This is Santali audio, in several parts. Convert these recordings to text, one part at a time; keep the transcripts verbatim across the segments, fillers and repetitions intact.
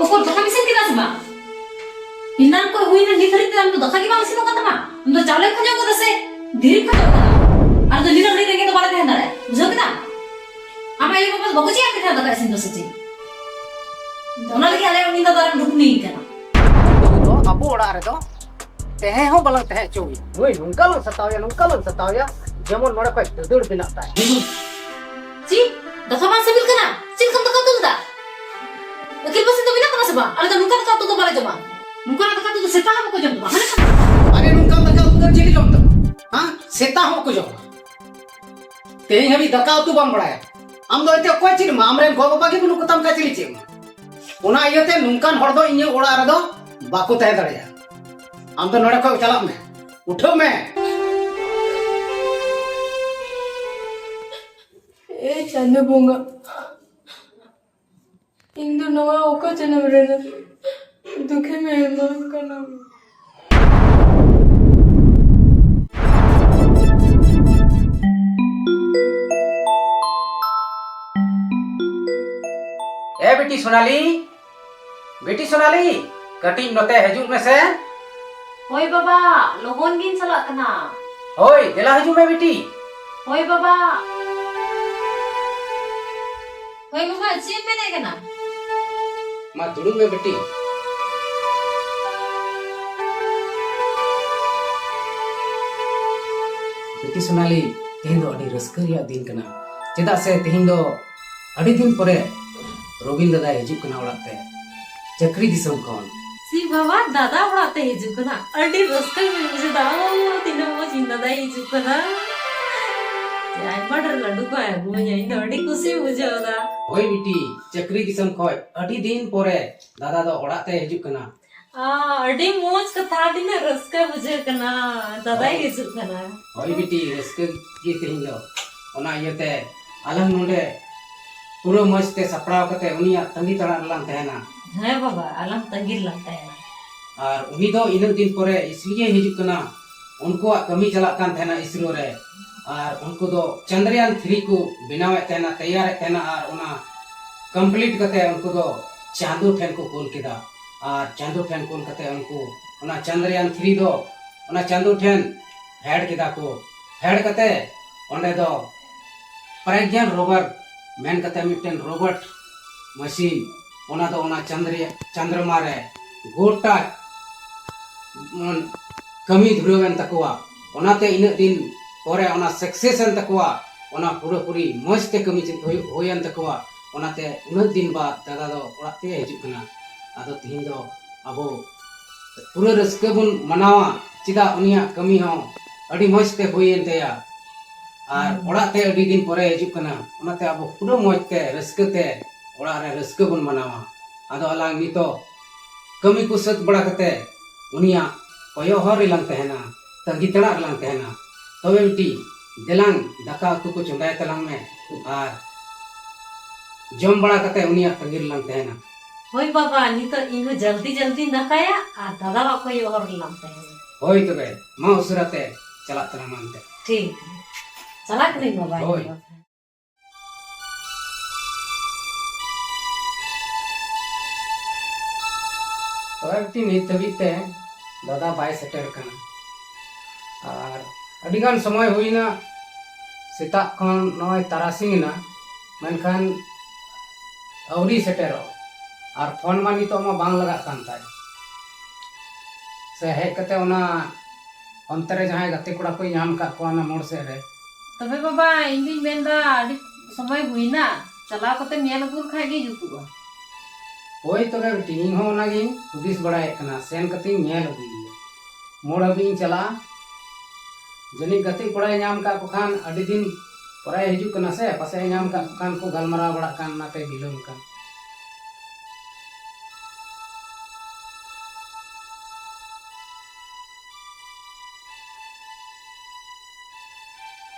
ᱩᱠᱩᱨ, ᱫᱟᱠᱟᱢ ᱤᱥᱤᱱ ᱠᱮᱫᱟ ᱥᱮ ᱵᱟᱝ? ᱮᱱᱟᱱ ᱠᱷᱚᱱ ᱦᱩᱭᱱᱟ, ᱱᱤᱛ ᱫᱷᱟᱹᱨᱤᱡ ᱛᱮ ᱟᱢ ᱫᱚ ᱫᱟᱠᱟ ᱜᱮ ᱵᱟᱝ ᱤᱥᱤᱱᱚᱜ ᱠᱟᱱ ᱛᱟᱢᱟ᱾ ᱟᱢ ᱫᱚ ᱪᱟᱣᱞᱮ ᱠᱷᱚᱡᱚᱜ ᱠᱟᱱᱟ ᱥᱮ ᱫᱷᱤᱨᱤ ᱠᱷᱚᱡᱚᱜ ᱠᱟᱱᱟ? ᱟᱨ ᱫᱚ ᱱᱤᱱᱟᱹᱜ ᱜᱷᱟᱹᱲᱤᱡ ᱨᱮᱸᱜᱮᱡ ᱫᱚ ᱵᱟᱞᱮ ᱛᱟᱦᱮᱸ ᱫᱟᱲᱮᱭᱟᱜᱼᱟ, ᱵᱩᱡᱷᱟᱹᱣ ᱠᱮᱫᱟᱢ? ᱟᱢ ᱟᱭᱳ ᱵᱟᱵᱟ ᱫᱚ ᱵᱟᱠᱚ ᱪᱮᱫ ᱟᱯᱮ ᱛᱟᱦᱮᱸ ᱫᱟᱠᱟ ᱤᱥᱤᱱ ᱫᱚ ᱥᱮ ᱪᱮᱫ? ᱟᱫᱚ ᱚᱱᱟ ᱞᱟᱹᱜᱤᱫ ᱟᱞᱮ ᱩᱱᱤ ᱫᱟᱫᱟ ᱨᱮᱢ ᱰᱩᱠᱱᱤ ᱠᱟᱱᱟ᱾ ᱩᱱᱠᱩ ᱫᱚ ᱟᱵᱚ ᱚᱲᱟᱜ ᱨᱮᱫᱚ ᱛᱟᱦᱮᱸ ᱦᱚᱸ ᱵᱟᱞᱟᱝ ᱛᱟᱦᱮᱸ ᱦᱚᱪᱚᱣᱟᱭᱟ᱾ ᱱᱩᱭ ᱱᱚᱝᱠᱟ ᱞᱟᱝ ᱥᱟᱛᱟᱣᱮᱭᱟ, ᱱᱚᱝᱠᱟ ᱞᱟᱝ ᱥᱟᱛᱟᱣᱮᱭᱟ, ᱡᱮᱢᱚᱱ ᱱᱚᱰᱮ ᱠᱷᱚᱡ ᱫᱟᱹᱫᱟᱹᱲ ᱵᱮᱱᱟᱜ ᱛᱟᱭ᱾ ᱪᱮᱫ? ᱫᱟᱠᱟ ᱵᱟᱝ ᱥᱤᱵᱤᱞ ᱠᱟᱱᱟ? ᱪᱮᱫ ᱞᱮᱠᱟᱢ ᱫᱟᱠᱟ ᱩᱛᱩ ᱞᱮᱫᱟ? ᱟᱹᱠᱤᱞ ᱯᱟᱹᱥᱤ ᱫᱚ ᱢᱮᱱᱟᱜ ᱛᱟᱢᱟ ᱥᱮ ᱵᱟᱝ? ᱟᱞᱮ ᱫᱚ ᱱᱚᱝᱠᱟ ᱫᱟᱠᱟ ᱩᱛᱩ ᱫᱚ ᱵᱟᱞᱮ ᱡᱚᱢᱟ᱾ ᱱᱚᱝᱠᱟᱱᱟᱜ ᱫᱟᱠᱟ ᱩᱛᱩ ᱫᱚ ᱥᱮᱛᱟ ᱦᱚᱸ ᱵᱟᱠᱚ ᱡᱚᱢ ᱛᱟᱢᱟ᱾ ᱦᱟᱱᱮ ᱠᱷᱟᱱ ᱟᱨᱮ, ᱱᱚᱝᱠᱟᱱ ᱫᱟᱠᱟ ᱩᱛᱩ ᱫᱚ ᱪᱤᱞᱤ ᱡᱚᱢ ᱛᱟᱢᱟ? ᱦᱮᱸ? ᱥᱮᱛᱟ ᱦᱚᱸ ᱵᱟᱠᱚ ᱡᱚᱢᱟ᱾ ᱛᱮᱦᱮᱧ ᱦᱟᱹᱵᱤᱡ ᱫᱟᱠᱟ ᱩᱛᱩ ᱵᱟᱢ ᱵᱟᱲᱟᱭᱟ᱾ ᱟᱢ ᱫᱚ ᱮᱱᱛᱮ ᱚᱠᱚᱭ ᱪᱮᱫ ᱮᱢᱟ? ᱟᱢᱨᱮᱱ ᱜᱚ ᱵᱟᱵᱟ ᱜᱮ ᱵᱟᱹᱱᱩᱜ ᱠᱚᱛᱟᱢ ᱠᱷᱟᱡ ᱪᱤᱞᱤ ᱪᱮᱫ ᱮᱢᱟ? ᱚᱱᱟ ᱤᱭᱟᱹᱛᱮ ᱱᱚᱝᱠᱟᱱ ᱦᱚᱲ ᱫᱚ ᱤᱧᱟᱹᱜ ᱚᱲᱟᱜ ᱨᱮᱫᱚ ᱵᱟᱠᱚ ᱛᱟᱦᱮᱸ ᱫᱟᱲᱮᱭᱟᱜᱼᱟ᱾ ᱟᱢ ᱫᱚ ᱱᱚᱰᱮ ᱠᱷᱚᱡ ᱪᱟᱞᱟᱜ ᱢᱮ, ᱩᱴᱷᱟᱹᱜ ᱢᱮ᱾ ᱮ ᱪᱟᱸᱫᱳ ᱵᱚᱸᱜᱟ, ᱤᱧ ᱫᱚ ᱱᱚᱣᱟ ᱚᱠᱟ ᱡᱚᱱᱚᱢ ᱨᱮᱱᱟᱜ ᱫᱩᱠᱷᱮᱢ ᱮᱢᱟᱹᱧ ᱠᱟᱱᱟ? ᱮ ᱵᱤᱴᱤ ᱥᱳᱱᱟᱞᱤ, ᱵᱤᱴᱤ ᱥᱳᱱᱟᱞᱤ, ᱠᱟᱹᱴᱤᱡ ᱱᱚᱛᱮ ᱦᱤᱡᱩᱜ ᱢᱮᱥᱮ᱾ ᱦᱳᱭ ᱵᱟᱵᱟ, ᱞᱚᱜᱚᱱ ᱜᱤᱧ ᱪᱟᱞᱟᱜ ᱠᱟᱱᱟ᱾ ᱦᱳᱭ, ᱫᱮᱞᱟ ᱦᱤᱡᱩᱜ ᱢᱮ ᱵᱤᱴᱤ᱾ ᱦᱳᱭ ᱵᱟᱵᱟ᱾ ᱦᱳᱭ ᱵᱟᱵᱟ, ᱪᱮᱫ ᱮᱢ ᱢᱮᱱᱮᱫ ᱠᱟᱱᱟ? ᱢᱟ ᱫᱩᱲᱩᱵ ᱢᱮ ᱵᱤᱴᱤ᱾ ᱵᱤᱴᱤ ᱥᱳᱱᱟᱞᱤ, ᱛᱮᱦᱮᱧ ᱫᱚ ᱟᱹᱰᱤ ᱨᱟᱹᱥᱠᱟᱹ ᱨᱮᱭᱟᱜ ᱫᱤᱱ ᱠᱟᱱᱟ, ᱪᱮᱫᱟᱜ ᱥᱮ ᱛᱮᱦᱮᱧ ᱫᱚ ᱟᱹᱰᱤ ᱫᱤᱱ ᱯᱚᱨᱮ ᱨᱚᱵᱤᱱ ᱫᱟᱫᱟᱭ ᱦᱤᱡᱩᱜ ᱠᱟᱱᱟ ᱚᱲᱟᱜ ᱛᱮ, ᱪᱟᱹᱠᱨᱤ ᱫᱤᱥᱚᱢ ᱠᱷᱚᱱ᱾ ᱥᱤ ᱵᱟᱵᱟ, ᱫᱟᱫᱟ ᱚᱲᱟᱜ ᱛᱮ ᱦᱤᱡᱩᱜ ᱠᱟᱱᱟ, ᱟᱹᱰᱤ ᱨᱟᱹᱥᱠᱟᱹ ᱜᱤᱧ ᱵᱩᱡᱷᱟᱹᱣ ᱫᱟ᱾ ᱳ, ᱛᱤᱱᱟᱹᱜ ᱢᱚᱡᱽ ᱤᱧ ᱫᱟᱫᱟᱭ ᱦᱤᱡᱩᱜ ᱠᱟᱱᱟ᱾ ᱟᱭᱢᱟ ᱰᱷᱮᱨ ᱞᱟᱹᱰᱩ ᱠᱚ ᱟᱹᱜᱩᱣᱟᱹᱧᱟ, ᱤᱧ ᱫᱚ ᱟᱹᱰᱤ ᱠᱩᱥᱤᱧ ᱵᱩᱡᱷᱟᱹᱣ ᱫᱟ᱾ ᱦᱳᱭ ᱵᱤᱴᱤ, ᱪᱟᱹᱠᱨᱤ ᱫᱤᱥᱚᱢ ᱠᱷᱚᱡ ᱟᱹᱰᱤ ᱫᱤᱱ ᱯᱚᱨᱮ ᱫᱟᱫᱟ ᱫᱚ ᱚᱲᱟᱜ ᱛᱮ ᱦᱤᱡᱩᱜ ᱠᱟᱱᱟ᱾ ᱟ, ᱟᱹᱰᱤ ᱢᱚᱡᱽ ᱠᱟᱛᱷᱟ, ᱛᱤᱱᱟᱹᱜ ᱨᱟᱹᱥᱠᱟᱹ ᱵᱩᱡᱷᱟᱹᱜ ᱠᱟᱱᱟ, ᱫᱟᱫᱟᱭ ᱦᱳᱭ᱾ ᱦᱤᱡᱩᱜ ᱠᱟᱱᱟ᱾ ᱦᱳᱭ ᱵᱤᱴᱤ, ᱨᱟᱹᱥᱠᱟᱹ ᱜᱮ ᱛᱮᱦᱮᱧ ᱫᱚ᱾ ᱚᱱᱟ ᱤᱭᱟᱹᱛᱮ ᱟᱞᱟᱝ ᱱᱚᱰᱮ ᱯᱩᱨᱟᱹ ᱢᱚᱡᱽ ᱛᱮ ᱥᱟᱯᱲᱟᱣ ᱠᱟᱛᱮ ᱩᱱᱤᱭᱟᱜ ᱛᱟᱺᱜᱤ ᱛᱟᱲᱟᱜ ᱨᱮᱞᱟᱝ ᱛᱟᱦᱮᱱᱟ᱾ ᱦᱮᱸ ᱵᱟᱵᱟ, ᱟᱞᱟᱝ ᱛᱟᱺᱜᱤ ᱨᱮᱞᱟᱝ ᱛᱟᱦᱮᱱᱟ᱾ ᱟᱨ ᱩᱱᱤ ᱫᱚ ᱤᱱᱟᱹᱜ ᱫᱤᱱ ᱯᱚᱨᱮ ᱤᱥᱞᱤᱭᱮ ᱦᱤᱡᱩᱜ ᱠᱟᱱᱟ, ᱩᱱᱠᱩᱣᱟᱜ ᱠᱟᱹᱢᱤ ᱪᱟᱞᱟᱜ ᱠᱟᱱ ᱛᱟᱦᱮᱱᱟ ᱤᱥᱨᱳ ᱨᱮ, ᱟᱨ ᱩᱱᱠᱩ ᱫᱚ ᱪᱟᱱᱫᱨᱟᱭᱟᱱ ᱛᱷᱨᱤ ᱠᱚ ᱵᱮᱱᱟᱣᱮᱫ ᱛᱟᱦᱮᱱᱟ, ᱛᱮᱭᱟᱨᱮᱫ ᱛᱟᱦᱮᱱᱟ, ᱟᱨ ᱚᱱᱟ ᱠᱚᱢᱯᱞᱤᱴ ᱠᱟᱛᱮ ᱩᱱᱠᱩ ᱫᱚ ᱪᱟᱸᱫᱚ ᱴᱷᱮᱱ ᱠᱚ ᱠᱩᱞ ᱠᱮᱫᱟ᱾ ᱟᱨ ᱪᱟᱸᱫᱚ ᱴᱷᱮᱱ ᱠᱩᱞ ᱠᱟᱛᱮ ᱩᱱᱠᱩ ᱚᱱᱟ ᱪᱟᱸᱫᱽᱨᱟᱭᱟᱱ ᱛᱷᱨᱤ ᱫᱚ ᱚᱱᱟ ᱪᱟᱸᱫᱚ ᱴᱷᱮᱱ ᱯᱷᱮᱰ ᱠᱮᱫᱟ ᱠᱚ᱾ ᱯᱷᱮᱰ ᱠᱟᱛᱮ ᱚᱸᱰᱮ ᱫᱚ ᱯᱨᱮᱜᱽᱱᱟᱱᱴ ᱨᱳᱵᱷᱟᱨ ᱢᱮᱱ ᱠᱟᱛᱮ ᱢᱤᱫᱴᱮᱱ ᱨᱳᱵᱚᱴ ᱢᱮᱥᱤᱱ, ᱚᱱᱟ ᱫᱚ ᱚᱱᱟ ᱪᱟᱸᱫᱽᱨᱤᱭᱟ-, ᱪᱟᱸᱫᱽᱨᱚᱢᱟ ᱨᱮ ᱜᱚᱴᱟ, ᱩᱸ, ᱠᱟᱹᱢᱤ ᱫᱷᱩᱨᱟᱹᱣ ᱮᱱ ᱛᱟᱠᱚᱣᱟ᱾ ᱚᱱᱟᱛᱮ ᱤᱱᱟᱹᱜ ᱫᱤᱱ ᱯᱚᱨᱮ ᱚᱱᱟ ᱥᱟᱠᱥᱮᱥ ᱮᱱ ᱛᱟᱠᱚᱣᱟ, ᱚᱱᱟ ᱯᱩᱨᱟᱹᱯᱩᱨᱤ ᱢᱚᱡᱽ ᱛᱮ ᱠᱟᱹᱢᱤ ᱪᱮᱫ ᱦᱩᱭᱩᱜ, ᱦᱩᱭᱮᱱ ᱛᱟᱠᱚᱣᱟ᱾ ᱚᱱᱟᱛᱮ ᱩᱱᱟᱹᱜ ᱫᱤᱱ ᱵᱟᱫ ᱫᱟᱫᱟ ᱫᱚ ᱚᱲᱟᱜ ᱛᱮ ᱦᱤᱡᱩᱜ ᱠᱟᱱᱟ᱾ ᱟᱫᱚ ᱛᱤᱦᱤᱧ ᱫᱚ ᱟᱵᱚ ᱯᱩᱨᱟᱹ ᱨᱟᱹᱥᱠᱟᱹ ᱵᱚᱱ ᱢᱟᱱᱟᱣᱟ, ᱪᱮᱫᱟᱜ ᱩᱱᱤᱭᱟᱜ ᱠᱟᱹᱢᱤ ᱦᱚᱸ ᱟᱹᱰᱤ ᱢᱚᱡᱽ ᱛᱮ ᱦᱩᱭᱮᱱ ᱛᱟᱭᱟ᱾ ᱟᱨ ᱚᱲᱟᱜ ᱛᱮ ᱟᱹᱰᱤ ᱫᱤᱱ ᱯᱚᱨᱮ ᱦᱤᱡᱩᱜ ᱠᱟᱱᱟ, ᱚᱱᱟᱛᱮ ᱟᱵᱚ ᱯᱩᱨᱟᱹ ᱢᱚᱡᱽ ᱛᱮ ᱨᱟᱹᱥᱠᱟᱹ ᱛᱮ ᱚᱲᱟᱜ ᱨᱮ ᱨᱟᱹᱥᱠᱟᱹ ᱵᱚᱱ ᱢᱟᱱᱟᱣᱟ᱾ ᱟᱫᱚ ᱟᱞᱟᱝ ᱱᱤᱛᱚᱜ ᱠᱟᱹᱢᱤ ᱠᱚ ᱥᱟᱹᱛ ᱵᱟᱲᱟ ᱠᱟᱛᱮ ᱩᱱᱤᱭᱟᱜ ᱠᱚᱭᱚᱜ ᱦᱚᱨ ᱨᱮᱞᱟᱝ ᱛᱟᱦᱮᱱᱟ, ᱛᱟᱺᱜᱤ ᱛᱟᱲᱟᱜ ᱨᱮᱞᱟᱝ ᱛᱟᱦᱮᱱᱟ᱾ ᱛᱚᱵᱮ ᱵᱤᱴᱤ, ᱫᱮᱞᱟᱝ ᱫᱟᱠᱟ ᱩᱛᱩ ᱠᱚ ᱪᱚᱸᱫᱟᱭ ᱛᱟᱞᱟᱝ ᱢᱮ ᱟᱨ ᱡᱚᱢ ᱵᱟᱲᱟ ᱠᱟᱛᱮ ᱩᱱᱤᱭᱟᱜ ᱛᱟᱺᱜᱤ ᱨᱮᱞᱟᱝ ᱛᱟᱦᱮᱱᱟ᱾ ᱦᱳᱭ ᱵᱟᱵᱟ, ᱱᱤᱛᱚᱜ ᱤᱧ ᱦᱚᱸ ᱡᱚᱞᱫᱤ ᱡᱚᱞᱫᱤᱧ ᱫᱟᱠᱟᱭᱟ ᱟᱨ ᱫᱟᱫᱟᱣᱟᱜ ᱠᱚᱭᱚᱜ ᱦᱚᱨ ᱨᱮᱞᱟᱝ ᱛᱟᱦᱮᱱᱟ᱾ ᱦᱳᱭ ᱛᱚᱵᱮ, ᱢᱟ ᱩᱥᱟᱹᱨᱟ ᱛᱮ ᱪᱟᱞᱟᱜ ᱛᱟᱞᱟᱝ ᱢᱮ ᱚᱱᱛᱮ᱾ ᱴᱷᱤᱠ, ᱪᱟᱞᱟᱜ ᱠᱟᱹᱱᱟᱹᱧ ᱵᱟᱵᱟ, ᱤᱧ ᱦᱳᱭ᱾ ᱫᱚ᱾ ᱛᱚᱵᱮ ᱵᱤᱴᱤ, ᱱᱤᱛ ᱫᱷᱟᱹᱵᱤᱡ ᱛᱮ ᱫᱟᱫᱟ ᱵᱟᱭ ᱥᱮᱴᱮᱨ ᱠᱟᱱᱟ᱾ ᱟᱨ ᱟᱹᱰᱤᱜᱟᱱ ᱥᱚᱢᱚᱭ ᱦᱩᱭᱱᱟ, ᱥᱮᱛᱟᱜ ᱠᱷᱚᱱ ᱱᱚᱜᱼᱚᱭ ᱛᱟᱨᱟᱥᱤᱧ ᱮᱱᱟ, ᱢᱮᱱᱠᱷᱟᱱ ᱟᱹᱣᱨᱤ ᱥᱮᱴᱮᱨᱚᱜ᱾ ᱟᱨ ᱯᱷᱳᱱ ᱢᱟ ᱱᱤᱛᱚᱜ ᱢᱟ ᱵᱟᱝ ᱞᱟᱜᱟᱜ ᱠᱟᱱ ᱛᱟᱭ᱾ ᱥᱮ ᱦᱮᱡ ᱠᱟᱛᱮ ᱚᱱᱟ ᱚᱱᱛᱮ ᱨᱮ ᱡᱟᱦᱟᱸᱭ ᱜᱟᱛᱮ ᱠᱚᱲᱟ ᱠᱚᱧ ᱧᱟᱢ ᱟᱠᱟᱫ ᱠᱚᱣᱟ ᱚᱱᱟ ᱢᱳᱲ ᱥᱮᱫ ᱨᱮ᱾ ᱛᱚᱵᱮ ᱵᱟᱵᱟ, ᱤᱧ ᱫᱩᱧ ᱢᱮᱱᱫᱟ ᱟᱹᱰᱤ ᱥᱚᱢᱚᱭ ᱦᱩᱭᱱᱟ, ᱪᱟᱞᱟᱣ ᱠᱟᱛᱮ ᱧᱮᱞ ᱟᱹᱜᱩ ᱞᱮᱠᱷᱟᱡ ᱜᱮ ᱡᱩᱛᱩᱜᱼᱟ᱾ ᱦᱳᱭ ᱛᱚᱵᱮ ᱵᱤᱴᱤ, ᱤᱧ ᱦᱚᱸ ᱚᱱᱟᱜᱤᱧ ᱦᱩᱫᱤᱥ ᱵᱟᱲᱟᱭᱮᱫ ᱠᱟᱱᱟ, ᱥᱮᱱ ᱠᱟᱛᱮᱧ ᱧᱮᱞ ᱟᱹᱜᱩᱭᱮᱭᱟ᱾ ᱢᱳᱲ ᱦᱟᱹᱵᱤᱡ ᱤᱧ ᱪᱟᱞᱟᱜᱼᱟ᱾ ᱡᱟᱹᱱᱤᱡ ᱜᱟᱛᱮ ᱠᱚᱲᱟᱭ ᱧᱟᱢ ᱠᱟᱜ ᱠᱚ ᱠᱷᱟᱱ, ᱟᱹᱰᱤ ᱫᱤᱱ ᱯᱚᱨᱮ ᱦᱤᱡᱩᱜ ᱠᱟᱱᱟ ᱥᱮ, ᱯᱟᱥᱮᱡ ᱮ ᱧᱟᱢ ᱠᱟᱜ ᱠᱚ ᱠᱷᱟᱱ ᱠᱚ ᱜᱟᱞᱢᱟᱨᱟᱣ ᱵᱟᱲᱟᱜ ᱠᱟᱱ, ᱚᱱᱟᱛᱮ ᱵᱤᱞᱚᱢ ᱠᱟᱱ᱾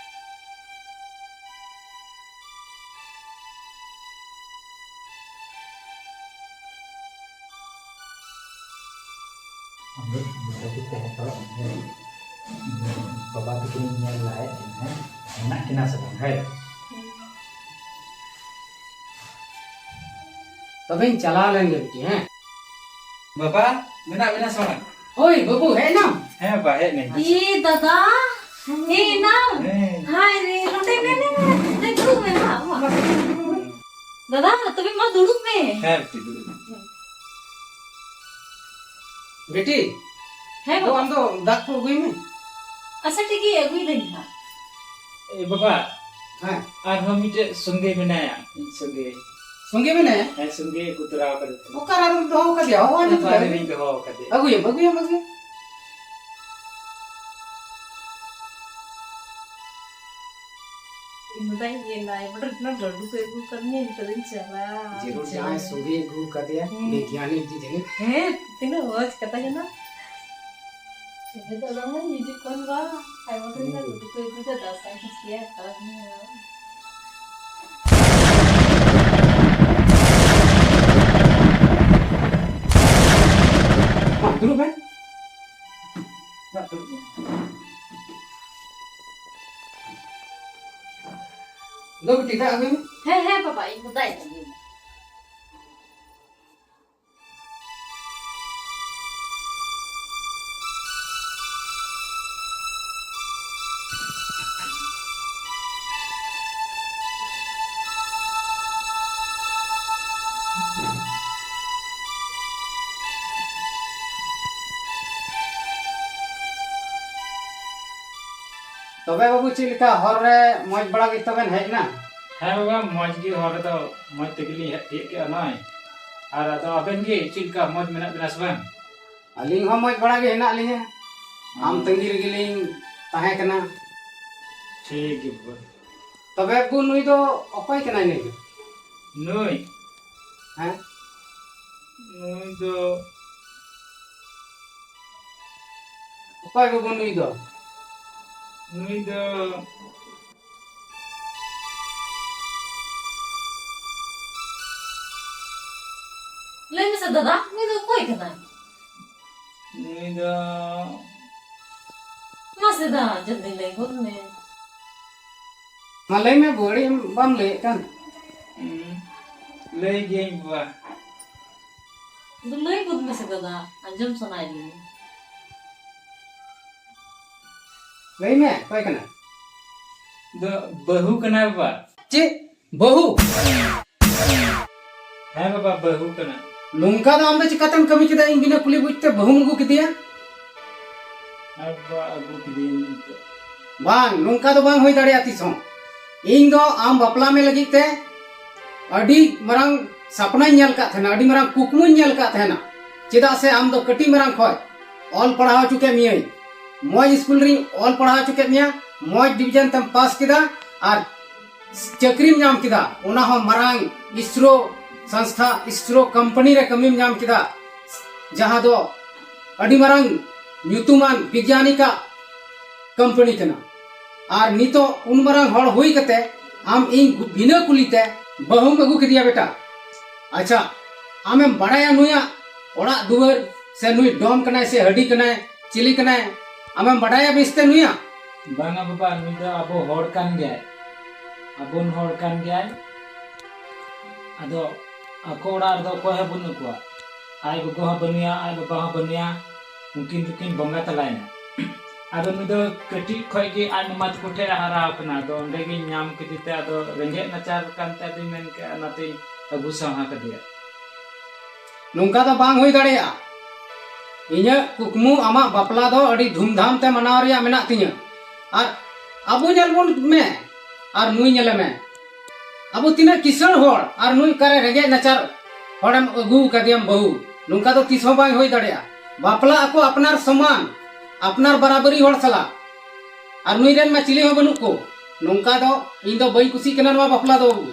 ᱟᱫᱚ ᱡᱚᱛᱚ ᱜᱮ ᱛᱟᱦᱮᱸ ᱦᱟᱛᱟᱲᱚᱜ ᱢᱮ᱾ ᱵᱟᱵᱟ ᱛᱟᱹᱠᱤᱱ ᱧᱮᱞ ᱞᱟᱦᱟᱭᱮᱫ ᱠᱤᱱᱟ, ᱦᱮᱸ? ᱢᱮᱱᱟᱜ ᱠᱤᱱᱟ ᱥᱮ ᱵᱟᱝ, ᱦᱮᱸ? ᱛᱚᱵᱮᱧ ᱪᱟᱞᱟᱣ ᱞᱮᱱ ᱜᱮ ᱵᱤᱴᱤ, ᱦᱮᱸ? ᱵᱟᱵᱟ, ᱢᱮᱱᱟᱜ ᱵᱮᱱᱟ ᱥᱮ ᱵᱟᱝ? ᱦᱳᱭ ᱵᱟᱹᱵᱩ, ᱦᱮᱡ ᱮᱱᱟᱢ? ᱦᱮᱸ ᱵᱟ, ᱦᱮᱡ ᱱᱟᱹᱧ᱾ ᱮ ᱫᱟᱫᱟ, ᱦᱮᱡ ᱮᱱᱟᱢ? ᱦᱮᱸ᱾ ᱦᱟᱭ ᱨᱮ, ᱱᱚᱛᱮ ᱢᱮ, ᱱᱮ, ᱱᱮ, ᱫᱩᱲᱩᱵ ᱢᱮ ᱱᱟᱦᱟᱜ, ᱢᱟ᱾ ᱦᱮᱸ᱾ ᱫᱟᱫᱟ, ᱛᱚᱵᱮ ᱢᱟ ᱫᱩᱲᱩᱵ ᱢᱮ᱾ ᱦᱮᱸ ᱵᱤᱴᱤ, ᱫᱩᱲᱩᱵ ᱢᱮ᱾ ᱵᱤᱴᱤ, ᱦᱮᱸ ᱫᱚ ᱵᱟᱵᱟ᱾ ᱟᱢ ᱫᱚ ᱫᱟᱜ ᱠᱚ ᱟᱹᱜᱩᱭ ᱢᱮ᱾ ᱟᱪᱪᱷᱟ, ᱴᱷᱤᱠ ᱜᱮᱭᱟ, ᱟᱹᱜᱩᱭ ᱫᱟᱹᱧ ᱦᱟᱸᱜ᱾ ᱮ ᱵᱟᱵᱟ, ᱦᱮᱸ᱾ ᱟᱨᱦᱚᱸ ᱢᱤᱫᱴᱮᱡ ᱥᱚᱸᱜᱮ ᱢᱮᱱᱟᱭᱟ, ᱤᱧ ᱥᱚᱸᱜᱮ᱾ ᱥᱚᱸᱜᱮ ᱢᱮᱱᱟᱭᱟ? ᱦᱮᱸ, ᱥᱚᱸᱜᱮ ᱟᱹᱜᱩ ᱛᱚᱨᱟ ᱟᱠᱟᱫᱮ ᱛᱟᱦᱮᱸ᱾ ᱚᱠᱟᱨᱮ ᱟᱨᱮᱢ ᱫᱚᱦᱚ ᱟᱠᱟᱫᱮᱭᱟ? ᱦᱚᱦᱚ ᱟᱹᱧ ᱚᱠᱟ ᱛᱚᱵᱮ᱾ ᱨᱮᱵᱤᱱ ᱫᱚᱦᱚ ᱟᱠᱟᱫᱮᱭᱟ? ᱟᱹᱜᱩᱭᱮᱢ, ᱟᱹᱜᱩᱭᱮᱢ, ᱟᱹᱜᱩᱭᱮᱢ᱾ ᱤᱧ ᱢᱮᱛᱟᱭ ᱠᱟᱱᱟ, ᱵᱚᱴᱮ ᱛᱤᱱᱟᱹᱜ ᱞᱟᱹᱰᱩ ᱠᱚ ᱟᱹᱜᱩ ᱟᱠᱟᱫᱤᱧᱟ, ᱤᱧ ᱛᱚᱵᱮᱧ ᱪᱟᱞᱟᱜᱼᱟ᱾ ᱡᱟᱹᱨᱩᱲ ᱡᱟᱦᱟᱸᱭ ᱥᱚᱸᱜᱮ ᱟᱹᱜᱩ ᱟᱠᱟᱫᱮᱭᱟ, ᱦᱮᱸ᱾ ᱵᱤᱜᱽᱜᱟᱱᱤ ᱡᱤ ᱡᱟᱹᱱᱤᱡ᱾ ᱦᱮᱸ, ᱛᱤᱱᱟᱹᱜ ᱢᱚᱡᱽ ᱠᱟᱛᱷᱟ ᱠᱟᱱᱟ᱾ ᱥᱚᱸᱜᱮ ᱫᱚ ᱟᱫᱚ ᱦᱤᱡᱩᱜ ᱠᱟᱱ ᱵᱟ, ᱟᱭᱢᱟ ᱫᱤᱱ ᱨᱮ ᱦᱩᱸ᱾ ᱞᱟᱹᱰᱩ ᱠᱚ ᱟᱹᱜᱩ ᱟᱠᱟᱫᱟ, ᱫᱟᱸᱥᱟᱭ ᱠᱚ ᱪᱮᱫ ᱠᱟᱱᱟ᱾ ᱢᱟ, ᱫᱩᱲᱩᱵ ᱢᱮ᱾ ᱢᱟ, ᱫᱩᱲᱩᱵ ᱢᱮ᱾ ᱫᱚ ᱵᱤᱴᱤ, ᱫᱟᱜ ᱟᱹᱜᱩᱭ ᱢᱮ᱾ ᱦᱮᱸ, ᱦᱮᱸ, ᱵᱟᱵᱟ, ᱤᱧ ᱫᱚ ᱫᱟᱜ ᱤᱧ ᱟᱹᱜᱩᱭ ᱢᱮ᱾ ᱛᱚᱵᱮ ᱵᱟᱹᱵᱩ, ᱪᱮᱫ ᱞᱮᱠᱟ ᱦᱚᱨ ᱨᱮ ᱢᱚᱡᱽ ᱵᱟᱲᱟ ᱜᱮ ᱛᱚᱵᱮᱱ ᱦᱮᱡ ᱮᱱᱟ? ᱦᱮᱸ ᱵᱟᱵᱟ, ᱢᱚᱡᱽ ᱜᱮ, ᱦᱚᱨ ᱨᱮᱫᱚ ᱢᱚᱡᱽ ᱛᱮᱜᱮ ᱞᱤᱧ ᱦᱮᱡ ᱛᱤᱭᱳᱜ ᱠᱮᱜᱼᱟ ᱱᱚᱜᱼᱚᱭ᱾ ᱟᱨ ᱟᱫᱚ ᱟᱵᱮᱱ ᱜᱮ ᱪᱮᱫ ᱞᱮᱠᱟ, ᱢᱚᱡᱽ ᱢᱮᱱᱟᱜ ᱵᱮᱱᱟ ᱥᱮ ᱵᱟᱝ? ᱟᱹᱞᱤᱧ ᱦᱚᱸ ᱢᱚᱡᱽ ᱵᱟᱲᱟ ᱜᱮ ᱦᱮᱱᱟᱜ ᱞᱤᱧᱟ᱾ ᱟᱢ ᱦᱩᱸ᱾ ᱛᱟᱺᱜᱤ ᱨᱮᱜᱮ ᱞᱤᱧ ᱛᱟᱦᱮᱸ ᱠᱟᱱᱟ᱾ ᱴᱷᱤᱠ ᱜᱮ ᱵᱟᱵᱟ᱾ ᱛᱚᱵᱮ ᱵᱟᱹᱵᱩ, ᱱᱩᱭ ᱫᱚ ᱚᱠᱚᱭ ᱠᱟᱱᱟᱭ ᱱᱩᱭ ᱫᱚ? ᱱᱩᱭ? ᱦᱮᱸ? ᱱᱩᱭ ᱫᱚ ᱚᱠᱚᱭ ᱵᱟᱹᱵᱩ ᱱᱩᱭ ᱫᱚ? ᱱᱩᱭ ᱫᱚ ᱞᱟᱹᱭ ᱢᱮᱥᱮ ᱫᱟᱫᱟ, ᱱᱩᱭ ᱫᱚ ᱚᱠᱚᱭ ᱠᱟᱱᱟᱭ? ᱱᱩᱭ ᱫᱚ ᱢᱟᱥᱮ ᱫᱟ, ᱡᱚᱞᱫᱤ ᱞᱟᱹᱭ ᱜᱚᱫ ᱢᱮ᱾ ᱢᱟ ᱞᱟᱹᱭ ᱢᱮ, ᱵᱟᱹᱲᱤᱡ ᱮᱢ, ᱵᱟᱢ ᱞᱟᱹᱭᱮᱫ ᱠᱟᱱ᱾ ᱦᱩᱸ᱾ ᱞᱟᱹᱭ ᱜᱤᱭᱟᱹᱧ ᱵᱟᱵᱟ᱾ ᱟᱫᱚ ᱞᱟᱹᱭ ᱜᱚᱫ ᱢᱮᱥᱮ ᱫᱟᱫᱟ, ᱟᱸᱡᱚᱢ ᱥᱟᱱᱟᱭᱮᱫᱤᱧᱟ᱾ ᱞᱟᱹᱭ ᱢᱮ, ᱚᱠᱚᱭ ᱠᱟᱱᱟ? ᱫᱚ ᱵᱟᱹᱦᱩ ᱠᱟᱱᱟᱭ ᱵᱟᱵᱟ᱾ ᱪᱮᱫ? ᱵᱟᱹᱦᱩ? ᱦᱮᱸ ᱵᱟᱵᱟ, ᱵᱟᱹᱦᱩ ᱠᱟᱱᱟ᱾ ᱱᱚᱝᱠᱟ ᱫᱚ ᱟᱢ ᱫᱚ ᱪᱤᱠᱟᱛᱮᱢ ᱠᱟᱹᱢᱤ ᱠᱮᱫᱟ? ᱤᱧ ᱵᱤᱱᱟᱹ ᱠᱩᱞᱤ ᱵᱩᱡᱽ ᱛᱮ ᱵᱟᱹᱦᱩᱢ ᱟᱹᱜᱩ ᱠᱮᱫᱮᱭᱟ? ᱦᱮᱸ ᱵᱟᱵᱟ, ᱟᱹᱜᱩ ᱠᱮᱫᱮᱭᱟᱹᱧ ᱱᱤᱛᱚᱜ᱾ ᱵᱟᱝ, ᱱᱚᱝᱠᱟ ᱫᱚ ᱵᱟᱝ ᱦᱩᱭ ᱫᱟᱲᱮᱭᱟᱜᱼᱟ ᱛᱤᱥ ᱦᱚᱸ᱾ ᱤᱧ ᱫᱚ ᱟᱢ ᱵᱟᱯᱞᱟ ᱢᱮ ᱞᱟᱹᱜᱤᱫ ᱛᱮ ᱟᱹᱰᱤ ᱢᱟᱨᱟᱝ ᱥᱟᱯᱱᱟᱧ ᱧᱮᱞ ᱠᱟᱫ ᱛᱟᱦᱮᱱᱟ, ᱟᱹᱰᱤ ᱢᱟᱨᱟᱝ ᱠᱩᱠᱢᱩᱧ ᱧᱮᱞ ᱠᱟᱫ ᱛᱟᱦᱮᱱᱟ᱾ ᱪᱮᱫᱟᱜ ᱥᱮ ᱟᱢ ᱫᱚ ᱠᱟᱹᱴᱤᱡ ᱢᱟᱨᱟᱝ ᱠᱷᱚᱡ ᱚᱞ ᱯᱟᱲᱦᱟᱣ ᱦᱚᱪᱚ ᱠᱮᱫ ᱢᱤᱭᱟᱹᱧ, ᱢᱚᱡᱽ ᱥᱠᱩᱞ ᱨᱤᱧ ᱚᱞ ᱯᱟᱲᱦᱟᱣ ᱦᱚᱪᱚ ᱠᱮᱫ ᱢᱮᱭᱟ, ᱢᱚᱡᱽ ᱰᱤᱵᱤᱡᱚᱱ ᱛᱮᱢ ᱯᱟᱥ ᱠᱮᱫᱟ ᱟᱨ ᱪᱟᱹᱠᱨᱤᱢ ᱧᱟᱢ ᱠᱮᱫᱟ, ᱚᱱᱟ ᱦᱚᱸ ᱢᱟᱨᱟᱝ ᱤᱥᱨᱳ ᱥᱚᱝᱥᱛᱷᱟ, ᱤᱥᱨᱳ ᱠᱳᱢᱯᱟᱱᱤ ᱨᱮ ᱠᱟᱹᱢᱤᱢ ᱧᱟᱢ ᱠᱮᱫᱟ, ᱡᱟᱦᱟᱸ ᱫᱚ ᱟᱹᱰᱤ ᱢᱟᱨᱟᱝ ᱧᱩᱛᱩᱢᱟᱱ ᱵᱤᱜᱽᱭᱟᱱᱤᱠᱟᱜ ᱠᱳᱢᱯᱟᱱᱤ ᱠᱟᱱᱟ᱾ ᱟᱨ ᱱᱤᱛᱚᱜ ᱩᱱ ᱢᱟᱨᱟᱝ ᱦᱚᱲ ᱦᱩᱭ ᱠᱟᱛᱮ ᱟᱢ ᱤᱧ ᱵᱤᱱᱟᱹ ᱠᱩᱞᱤ ᱛᱮ ᱵᱟᱹᱦᱩᱢ ᱟᱹᱜᱩ ᱠᱮᱫᱮᱭᱟ ᱵᱮᱴᱟ᱾ ᱟᱪᱪᱷᱟ, ᱟᱢᱮᱢ ᱵᱟᱲᱟᱭᱟ ᱱᱩᱭᱟᱜ ᱚᱲᱟᱜ ᱫᱩᱣᱟᱹᱨ ᱥᱮ ᱱᱩᱭ ᱰᱚᱢ ᱠᱟᱱᱟᱭ ᱥᱮ ᱦᱟᱹᱰᱤ ᱠᱟᱱᱟᱭ, ᱪᱤᱞᱤ ᱠᱟᱱᱟᱭ, ᱟᱢᱮᱢ ᱵᱟᱰᱟᱭᱟ ᱵᱮᱥᱛᱮ ᱱᱩᱭᱟᱜ? ᱵᱟᱝᱟ ᱵᱟᱵᱟ, ᱱᱩᱭ ᱫᱚ ᱟᱵᱚ ᱦᱚᱲ ᱠᱟᱱ ᱜᱮᱭᱟᱭ, ᱟᱵᱚᱱ ᱦᱚᱲ ᱠᱟᱱ ᱜᱮᱭᱟᱭ᱾ ᱟᱫᱚ ᱟᱠᱚ ᱚᱲᱟᱜ ᱨᱮᱫᱚ ᱚᱠᱚᱭ ᱦᱚᱸ ᱵᱟᱹᱱᱩᱜ ᱠᱚᱣᱟ, ᱟᱡ ᱜᱚᱜᱚ ᱦᱚᱸ ᱵᱟᱹᱱᱩᱭᱟ, ᱟᱡ ᱵᱟᱵᱟ ᱦᱚᱸ ᱵᱟᱹᱱᱩᱭᱟ, ᱩᱱᱠᱤᱱ ᱫᱚᱠᱤᱱ ᱵᱚᱸᱜᱟ ᱛᱟᱞᱟᱭᱮᱱᱟ᱾ ᱟᱫᱚ ᱱᱩᱭ ᱫᱚ ᱠᱟᱹᱴᱤᱡ ᱠᱷᱚᱡ ᱜᱮ ᱟᱡ ᱢᱟᱢᱟ ᱛᱟᱠᱚ ᱴᱷᱮᱡ ᱮ ᱦᱟᱨᱟ ᱟᱠᱟᱱᱟ᱾ ᱟᱫᱚ ᱚᱸᱰᱮ ᱜᱤᱧ ᱧᱟᱢ ᱠᱮᱫᱮ ᱛᱮ ᱟᱫᱚ ᱨᱮᱸᱜᱮᱡ ᱱᱟᱪᱟᱨ ᱠᱟᱱ ᱛᱮ ᱟᱫᱚᱧ ᱢᱮᱱ ᱠᱮᱜᱼᱟ, ᱚᱱᱟᱛᱤᱧ ᱟᱹᱜᱩ ᱥᱟᱶᱦᱟ ᱠᱟᱫᱮᱭᱟ᱾ ᱱᱚᱝᱠᱟ ᱫᱚ ᱵᱟᱝ ᱦᱩᱭ ᱫᱟᱲᱮᱭᱟᱜᱼᱟ᱾ ᱤᱧᱟᱹᱜ ᱠᱩᱠᱢᱩ ᱟᱢᱟᱜ ᱵᱟᱯᱞᱟ ᱫᱚ ᱟᱹᱰᱤ ᱫᱷᱩᱢᱫᱷᱟᱢ ᱛᱮ ᱢᱟᱱᱟᱣ ᱨᱮᱭᱟᱜ ᱢᱮᱱᱟᱜ ᱛᱤᱧᱟᱹ᱾ ᱟᱨ ᱟᱵᱚ ᱧᱮᱞ ᱵᱚᱱ ᱢᱮ ᱟᱨ ᱱᱩᱭ ᱧᱮᱞᱮ ᱢᱮ, ᱟᱵᱚ ᱛᱤᱱᱟᱹᱜ ᱠᱤᱥᱟᱹᱬ ᱦᱚᱲ ᱟᱨ ᱱᱩᱭ ᱚᱠᱟᱨᱮ ᱨᱮᱸᱜᱮᱡ ᱱᱟᱪᱟᱨ ᱦᱚᱲᱮᱢ ᱟᱹᱜᱩ ᱠᱟᱫᱮᱭᱟᱢ ᱵᱟᱹᱦᱩ? ᱱᱚᱝᱠᱟ ᱫᱚ ᱛᱤᱥ ᱦᱚᱸ ᱵᱟᱝ ᱦᱩᱭ ᱫᱟᱲᱮᱭᱟᱜᱼᱟ᱾ ᱵᱟᱯᱞᱟ ᱟᱠᱚ ᱟᱯᱱᱟᱨ ᱥᱚᱢᱟᱱ, ᱟᱯᱱᱟᱨ ᱵᱟᱨᱟᱵᱟᱨᱤ ᱦᱚᱲ ᱥᱟᱞᱟᱜ, ᱟᱨ ᱱᱩᱭ ᱨᱮᱱ ᱢᱟ ᱪᱤᱞᱤ ᱦᱚᱸ ᱵᱟᱹᱱᱩᱜ ᱠᱚ᱾ ᱱᱚᱝᱠᱟ ᱫᱚ ᱤᱧ ᱫᱚ ᱵᱟᱹᱧ ᱠᱩᱥᱤᱜ ᱠᱟᱱᱟ ᱱᱚᱣᱟ ᱵᱟᱯᱞᱟ ᱫᱚ ᱵᱟᱹᱵᱩ᱾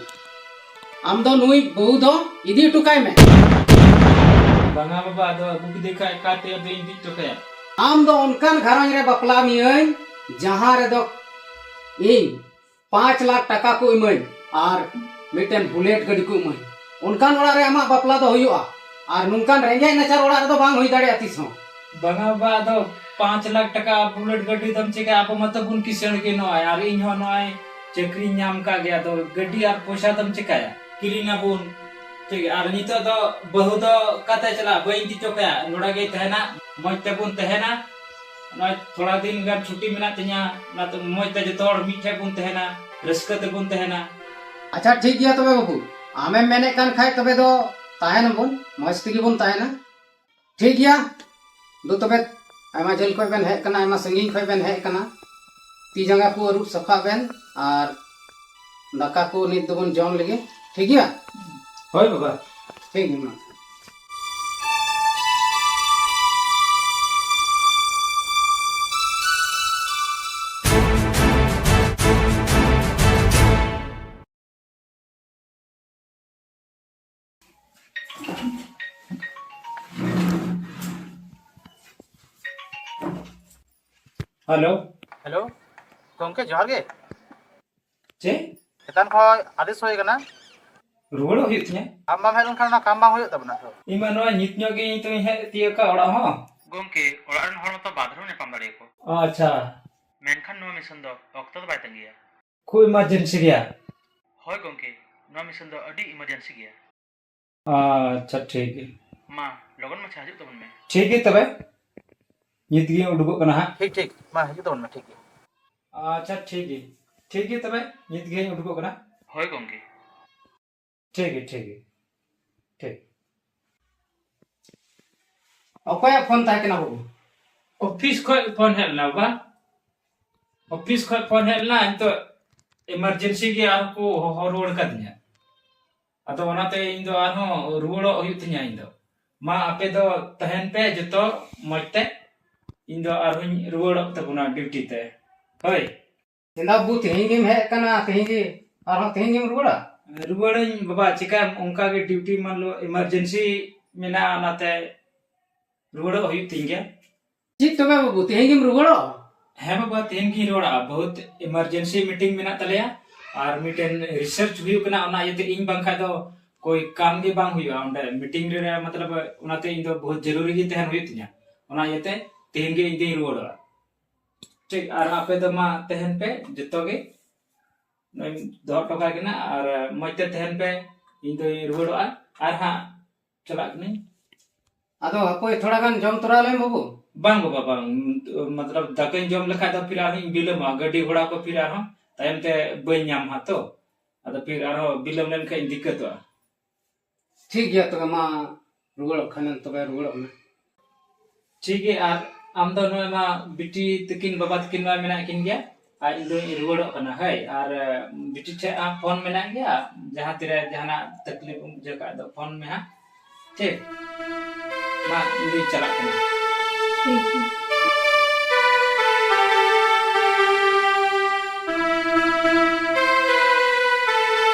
ᱟᱢ ᱫᱚ ᱱᱩᱭ ᱵᱟᱹᱦᱩ ᱫᱚ ᱤᱫᱤ ᱦᱚᱴᱚ ᱠᱟᱭ ᱢᱮ᱾ ᱵᱟᱝᱟ ᱵᱟᱵᱟ, ᱟᱫᱚ ᱟᱹᱜᱩ ᱠᱮᱫᱮ ᱠᱷᱟᱡ ᱚᱠᱟᱛᱮ ᱟᱫᱚᱧ ᱤᱫᱤ ᱦᱚᱴᱚ ᱠᱟᱭᱟ? ᱟᱢ ᱫᱚ ᱚᱱᱠᱟᱱ ᱜᱷᱟᱨᱚᱸᱡᱽ ᱨᱮ ᱵᱟᱯᱞᱟ ᱢᱤᱭᱟᱹᱧ, ᱡᱟᱦᱟᱸ ᱨᱮᱫᱚ ᱤᱧ ᱯᱟᱸᱪ ᱞᱟᱠᱷ ᱴᱟᱠᱟ ᱠᱚ ᱤᱢᱟᱹᱧ ᱟᱨ ᱢᱤᱫᱴᱮᱱ ᱵᱩᱞᱮᱴ ᱜᱟᱹᱰᱤ ᱠᱚ ᱤᱢᱟᱹᱧ᱾ ᱚᱱᱠᱟᱱ ᱚᱲᱟᱜ ᱨᱮ ᱟᱢᱟᱜ ᱵᱟᱯᱞᱟ ᱫᱚ ᱦᱩᱭᱩᱜᱼᱟ, ᱟᱨ ᱱᱚᱝᱠᱟᱱ ᱨᱮᱸᱜᱮᱡ ᱱᱟᱪᱟᱨ ᱚᱲᱟᱜ ᱨᱮᱫᱚ ᱵᱟᱝ ᱦᱩᱭ ᱫᱟᱲᱮᱭᱟᱜᱼᱟ ᱛᱤᱥ ᱦᱚᱸ᱾ ᱵᱟᱝᱟ ᱵᱟᱵᱟ, ᱟᱫᱚ ᱯᱟᱸᱪ ᱞᱟᱠᱷ ᱴᱟᱠᱟ ᱵᱩᱞᱮᱴ ᱜᱟᱹᱰᱤ ᱫᱚᱢ ᱪᱮᱠᱟᱭᱟ? ᱟᱵᱚ ᱢᱟᱛᱚ ᱵᱚᱱ ᱠᱤᱥᱟᱹᱬ ᱜᱮ ᱱᱚᱜᱼᱚᱭ, ᱟᱨ ᱤᱧ ᱦᱚᱸ ᱱᱚᱜᱼᱚᱭ ᱪᱟᱹᱠᱨᱤᱧ ᱧᱟᱢ ᱠᱟᱜ ᱜᱮᱭᱟ, ᱟᱫᱚ ᱜᱟᱹᱰᱤ ᱟᱨ ᱯᱚᱭᱥᱟ ᱫᱚᱢ ᱪᱮᱠᱟᱭᱟ? ᱠᱤᱨᱤᱧ ᱟᱵᱚᱱ᱾ ᱴᱷᱤᱠ ᱜᱮᱭᱟ, ᱟᱨ ᱱᱤᱛᱚᱜ ᱫᱚ ᱵᱟᱹᱦᱩ ᱫᱚ ᱚᱠᱟᱛᱮ ᱪᱟᱞᱟᱜᱼᱟ? ᱵᱟᱹᱧ ᱤᱫᱤ ᱦᱚᱪᱚ ᱠᱟᱭᱟ, ᱱᱚᱰᱮ ᱜᱮᱭ ᱛᱟᱦᱮᱱᱟ, ᱢᱚᱡᱽ ᱛᱮᱵᱚᱱ ᱛᱟᱦᱮᱱᱟ᱾ ᱱᱚᱜᱼᱚᱭ ᱛᱷᱚᱲᱟ ᱫᱤᱱ ᱜᱟᱱ ᱪᱷᱩᱴᱤ ᱢᱮᱱᱟᱜ ᱛᱤᱧᱟ, ᱚᱱᱟᱛᱮ ᱢᱚᱡᱽ ᱛᱮ ᱡᱚᱛᱚ ᱦᱚᱲ ᱢᱤᱫ ᱴᱷᱮᱱ ᱵᱚᱱ ᱛᱟᱦᱮᱱᱟ, ᱨᱟᱹᱥᱠᱟᱹ ᱛᱮᱵᱚᱱ ᱛᱟᱦᱮᱱᱟ᱾ ᱟᱪᱪᱷᱟ, ᱴᱷᱤᱠ ᱜᱮᱭᱟ ᱛᱚᱵᱮ ᱵᱟᱹᱵᱩ, ᱟᱢᱮᱢ ᱢᱮᱱᱮᱫ ᱠᱟᱱ ᱠᱷᱟᱡ ᱛᱚᱵᱮ ᱫᱚ ᱛᱟᱦᱮᱱᱟᱵᱚᱱ, ᱢᱚᱡᱽ ᱛᱮᱜᱮ ᱵᱚᱱ ᱛᱟᱦᱮᱱᱟ᱾ ᱴᱷᱤᱠ ᱜᱮᱭᱟ, ᱫᱩ ᱛᱚᱵᱮ ᱟᱭᱢᱟ ᱡᱷᱟᱹᱞ ᱠᱷᱚᱡ ᱵᱮᱱ ᱦᱮᱡ ᱠᱟᱱᱟ, ᱟᱭᱢᱟ ᱥᱟᱺᱜᱤᱧ ᱠᱷᱚᱡ ᱵᱮᱱ ᱦᱮᱡ ᱠᱟᱱᱟ, ᱛᱤ ᱡᱟᱸᱜᱟ ᱠᱚ ᱟᱹᱨᱩᱵ ᱥᱟᱯᱷᱟᱜ ᱵᱮᱱ ᱟᱨ ᱫᱟᱠᱟ ᱠᱚ ᱱᱤᱛ ᱫᱚᱵᱚᱱ ᱡᱚᱢ ᱞᱮᱜᱮ, ᱴᱷᱤᱠ ᱜᱮᱭᱟ? ᱦᱳᱭ ᱵᱟᱵᱟ᱾ ᱴᱷᱤᱠ ᱜᱮᱭᱟ, ᱢᱟ᱾ ᱦᱮᱞᱳ᱾ ᱦᱮᱞᱳ, ᱜᱚᱢᱠᱮ ᱡᱚᱦᱟᱨ ᱜᱮ᱾ ᱪᱮᱫ? ᱪᱮᱛᱟᱱ ᱠᱷᱚᱡ ᱟᱫᱮᱥ ᱦᱩᱭ ᱟᱠᱟᱱᱟ᱾ ᱨᱩᱣᱟᱹᱲᱚᱜ ᱦᱩᱭᱩᱜ ᱛᱤᱧᱟ? ᱟᱢ ᱵᱟᱢ ᱦᱮᱡ ᱞᱮᱱᱠᱷᱟᱱ ᱚᱱᱟ ᱠᱟᱢ ᱵᱟᱝ ᱦᱩᱭᱩᱜ ᱛᱟᱵᱚᱱᱟ ᱛᱚ᱾ ᱤᱧ ᱢᱟ ᱱᱚᱣᱟ ᱧᱤᱛ ᱧᱚᱜ ᱜᱮ ᱤᱧ ᱛᱚᱧ ᱦᱮᱡ ᱛᱤᱭᱟᱹᱜ ᱠᱟᱜ ᱚᱲᱟᱜ ᱦᱚᱸ᱾ ᱜᱚᱢᱠᱮ, ᱚᱲᱟᱜ ᱨᱮᱱ ᱦᱚᱲ ᱢᱟᱛᱚ ᱵᱟᱫᱷᱨᱚ ᱧᱟᱯᱟᱢ ᱫᱟᱲᱮᱭᱟᱠᱚ᱾ ᱚ, ᱟᱪᱪᱷᱟ᱾ ᱢᱮᱱᱠᱷᱟᱱ ᱱᱚᱣᱟ ᱢᱤᱥᱚᱱ ᱫᱚ ᱚᱠᱛᱚ ᱫᱚ ᱵᱟᱭ ᱛᱟᱺᱜᱤᱭᱟ᱾ ᱠᱷᱩᱵ emergency ᱜᱮᱭᱟ᱾ ᱦᱳᱭ ᱜᱚᱢᱠᱮ, ᱱᱚᱣᱟ ᱢᱤᱥᱚᱱ ᱫᱚ ᱟᱹᱰᱤ emergency ᱜᱮᱭᱟ᱾ ᱟᱪᱪᱷᱟ, ᱴᱷᱤᱠ ᱜᱮᱭᱟ᱾ ᱢᱟ, ᱞᱚᱜᱚᱱ ᱢᱟᱪᱷᱟ ᱦᱤᱡᱩᱜ ᱛᱟᱵᱚᱱ ᱢᱮ᱾ ᱴᱷᱤᱠ ᱜᱮᱭᱟ ᱛᱚᱵᱮ, ᱱᱤᱛ ᱜᱮ ᱩᱰᱩᱠᱚᱜ ᱠᱟᱱᱟ ᱦᱟᱸᱜ᱾ ᱴᱷᱤᱠ, ᱴᱷᱤᱠ, ᱢᱟ ᱦᱤᱡᱩᱜ ᱛᱟᱵᱚᱱ ᱢᱮ, ᱴᱷᱤᱠ ᱜᱮᱭᱟ᱾ ᱟᱪᱪᱷᱟ, ᱴᱷᱤᱠ ᱜᱮᱭᱟ, ᱴᱷᱤᱠ ᱜᱮᱭᱟ ᱛᱚᱵᱮ, ᱱᱤᱛ ᱜᱮ ᱩᱰᱩᱠᱚᱜ ᱠᱟᱱᱟ᱾ ᱦᱳᱭ ᱜᱚᱢᱠᱮ᱾ ᱴᱷᱤᱠ ᱜᱮᱭᱟ, ᱴᱷᱤᱠ ᱜᱮᱭᱟ, ᱴᱷᱤᱠ᱾ ᱚᱠᱚᱭᱟᱜ ᱯᱷᱳᱱ ᱛᱟᱦᱮᱸ ᱠᱟᱱᱟ ᱵᱟᱹᱵᱩ? ᱚᱯᱷᱤᱥ ᱠᱷᱚᱡ ᱯᱷᱳᱱ ᱦᱮᱡ ᱞᱮᱱᱟ ᱵᱟᱵᱟ᱾ ᱚᱯᱷᱤᱥ ᱠᱷᱚᱡ ᱯᱷᱳᱱ ᱦᱮᱡ ᱞᱮᱱᱟ, ᱱᱤᱛᱚᱜ emergency ᱜᱮ ᱟᱨᱦᱚᱸ ᱠᱚ ᱦᱚᱦᱚ ᱨᱩᱣᱟᱹᱲ ᱠᱟᱫᱤᱧᱟ᱾ ᱟᱫᱚ ᱚᱱᱟᱛᱮ ᱤᱧ ᱫᱚ ᱟᱨᱦᱚᱸ ᱨᱩᱣᱟᱹᱲᱚᱜ ᱦᱩᱭᱩᱜ ᱛᱤᱧᱟ ᱤᱧ ᱫᱚ᱾ ᱢᱟ ᱟᱯᱮ ᱫᱚ ᱛᱟᱦᱮᱱ ᱯᱮ ᱡᱚᱛᱚ ᱢᱚᱡᱽ ᱛᱮ, ᱤᱧ ᱫᱚ ᱟᱨᱦᱚᱸᱧ ᱨᱩᱣᱟᱹᱲᱚᱜ ᱛᱟᱵᱚᱱᱟ ᱰᱤᱭᱩᱴᱤ ᱛᱮ᱾ ᱦᱳᱭ᱾ ᱪᱮᱫᱟᱜ ᱵᱟᱹᱵᱩ, ᱛᱮᱦᱮᱧ ᱜᱮᱢ ᱦᱮᱡ ᱟᱠᱟᱱᱟ, ᱛᱮᱦᱮᱧ ᱜᱮ ᱟᱨᱦᱚᱸ ᱛᱮᱦᱮᱧ ᱜᱮᱢ ᱨᱩᱣᱟᱹᱲᱟ? ᱨᱩᱣᱟᱹᱲᱟᱹᱧ ᱵᱟᱵᱟ, ᱪᱤᱠᱟᱹᱭᱟᱢ, ᱚᱱᱠᱟ ᱜᱮ ᱰᱤᱭᱩᱴᱤ ᱢᱟᱱ ᱞᱚ emergency ᱢᱮᱱᱟᱜᱼᱟ, ᱚᱱᱟᱛᱮ ᱨᱩᱣᱟᱹᱲᱚᱜ ᱦᱩᱭᱩᱜ ᱛᱤᱧ ᱜᱮᱭᱟ᱾ ᱪᱮᱫ ᱛᱚᱵᱮ ᱵᱟᱹᱵᱩ, ᱛᱮᱦᱮᱧ ᱜᱮᱢ ᱨᱩᱣᱟᱹᱲᱚᱜᱼᱟ? ᱦᱮᱸ ᱵᱟᱵᱟ, ᱛᱮᱦᱮᱧ ᱜᱤᱧ ᱨᱩᱣᱟᱹᱲᱟ, ᱵᱚᱦᱩᱛ emergency meeting ᱢᱮᱱᱟᱜ ᱛᱟᱞᱮᱭᱟ, ᱟᱨ ᱢᱤᱫᱴᱮᱱ research ᱦᱩᱭᱩᱜ ᱠᱟᱱᱟ, ᱚᱱᱟ ᱤᱭᱟᱹᱛᱮ ᱤᱧ ᱵᱟᱝᱠᱷᱟᱡ ᱫᱚ ᱠᱳᱭ ᱠᱟᱢ ᱜᱮ ᱵᱟᱝ ᱦᱩᱭᱩᱜᱼᱟ ᱚᱸᱰᱮ meeting ᱨᱮ, ᱢᱚᱛᱞᱚᱵ ᱚᱱᱟᱛᱮ ᱤᱧ ᱫᱚ ᱵᱚᱦᱩᱛ ᱡᱟᱹᱨᱩᱨᱤ ᱜᱮ ᱛᱟᱦᱮᱱ ᱦᱩᱭᱩᱜ ᱛᱤᱧᱟ, ᱚᱱᱟ ᱤᱭᱟᱹᱛᱮ ᱛᱮᱦᱮᱧ ᱜᱮ ᱤᱧ ᱫᱚᱧ ᱨᱩᱣᱟᱹᱲᱚᱜᱼᱟ᱾ ᱴᱷᱤᱠ, ᱟᱨ ᱟᱯᱮ ᱫᱚ ᱢᱟ ᱛᱟᱦᱮᱱ ᱯᱮ ᱡᱚᱛᱚ ᱜᱮ᱾ ᱱᱚᱜᱼᱚᱭ ᱫᱚᱦᱚ ᱦᱚᱴᱚ ᱠᱟᱭ ᱠᱟᱱᱟ ᱟᱨ ᱢᱚᱡᱽ ᱛᱮ ᱛᱟᱦᱮᱱ ᱯᱮ, ᱤᱧ ᱫᱚᱧ ᱨᱩᱣᱟᱹᱲᱚᱜᱼᱟ᱾ ᱟᱨ ᱦᱟᱸᱜ ᱪᱟᱞᱟᱜ ᱠᱟᱹᱱᱟᱹᱧ᱾ ᱟᱫᱚ ᱦᱟᱯᱳᱭ, ᱛᱷᱚᱲᱟ ᱜᱟᱱ ᱡᱚᱢ ᱛᱚᱨᱟ ᱞᱮᱢ ᱵᱟᱹᱵᱩ᱾ ᱵᱟᱝ ᱵᱟᱵᱟ, ᱵᱟᱝ᱾ ᱢᱚᱛᱞᱚᱵ, ᱫᱟᱠᱟᱧ ᱡᱚᱢ ᱞᱮᱠᱷᱟᱡ ᱫᱚ ᱯᱷᱤᱨ ᱟᱨᱦᱚᱸᱧ ᱵᱤᱞᱚᱢᱚᱜᱼᱟ᱾ ᱜᱟᱹᱰᱤ ᱜᱷᱚᱲᱟ ᱠᱚ ᱯᱷᱤᱨ ᱟᱨᱦᱚᱸ ᱛᱟᱭᱚᱢ ᱛᱮ ᱵᱟᱹᱧ ᱧᱟᱢ ᱦᱟᱸᱜ ᱛᱚ᱾ ᱟᱫᱚ ᱯᱷᱤᱨ ᱟᱨᱦᱚᱸ ᱵᱤᱞᱚᱢ ᱞᱮᱱᱠᱷᱟᱡ ᱤᱧ ᱫᱤᱠᱠᱟᱹᱛᱚᱜᱼᱟ᱾ ᱴᱷᱤᱠ ᱜᱮᱭᱟ ᱛᱚᱵᱮ, ᱢᱟ ᱨᱩᱣᱟᱹᱲᱚᱜ ᱠᱷᱟᱱᱮᱢ ᱛᱚᱵᱮ ᱨᱩᱣᱟᱹᱲᱚᱜ ᱢᱮ᱾ ᱴᱷᱤᱠ ᱜᱮᱭᱟ, ᱟᱨ ᱟᱢ ᱫᱚ ᱱᱚᱜᱼᱚᱭ ᱢᱟ ᱵᱤᱴᱤ ᱛᱟᱹᱠᱤᱱ, ᱵᱟᱵᱟ ᱛᱟᱹᱠᱤᱱ ᱢᱟ ᱢᱮᱱᱟᱜ ᱠᱤᱱ ᱜᱮᱭᱟ, ᱟᱨ ᱤᱧ ᱫᱚᱧ ᱨᱩᱣᱟᱹᱲᱚᱜ ᱠᱟᱱᱟ᱾ ᱦᱳᱭ, ᱟᱨ, ᱮ, ᱵᱤᱴᱤ ᱴᱷᱮᱡ ᱟᱢ ᱯᱷᱳᱱ ᱢᱮᱱᱟᱜ ᱜᱮᱭᱟ, ᱡᱟᱦᱟᱸ ᱛᱤᱨᱮ ᱡᱟᱦᱟᱱᱟᱜ ᱛᱟᱠᱞᱤᱯ ᱮᱢ ᱵᱩᱡᱷᱟᱹᱣ ᱠᱷᱟᱡ ᱫᱚ ᱯᱷᱳᱱ ᱢᱮ ᱦᱟᱸᱜ᱾ ᱴᱷᱤᱠ, ᱢᱟ ᱤᱧ ᱫᱚᱧ ᱪᱟᱞᱟᱜ ᱠᱟᱱᱟ᱾ ᱴᱷᱤᱠ ᱜᱮᱭᱟ᱾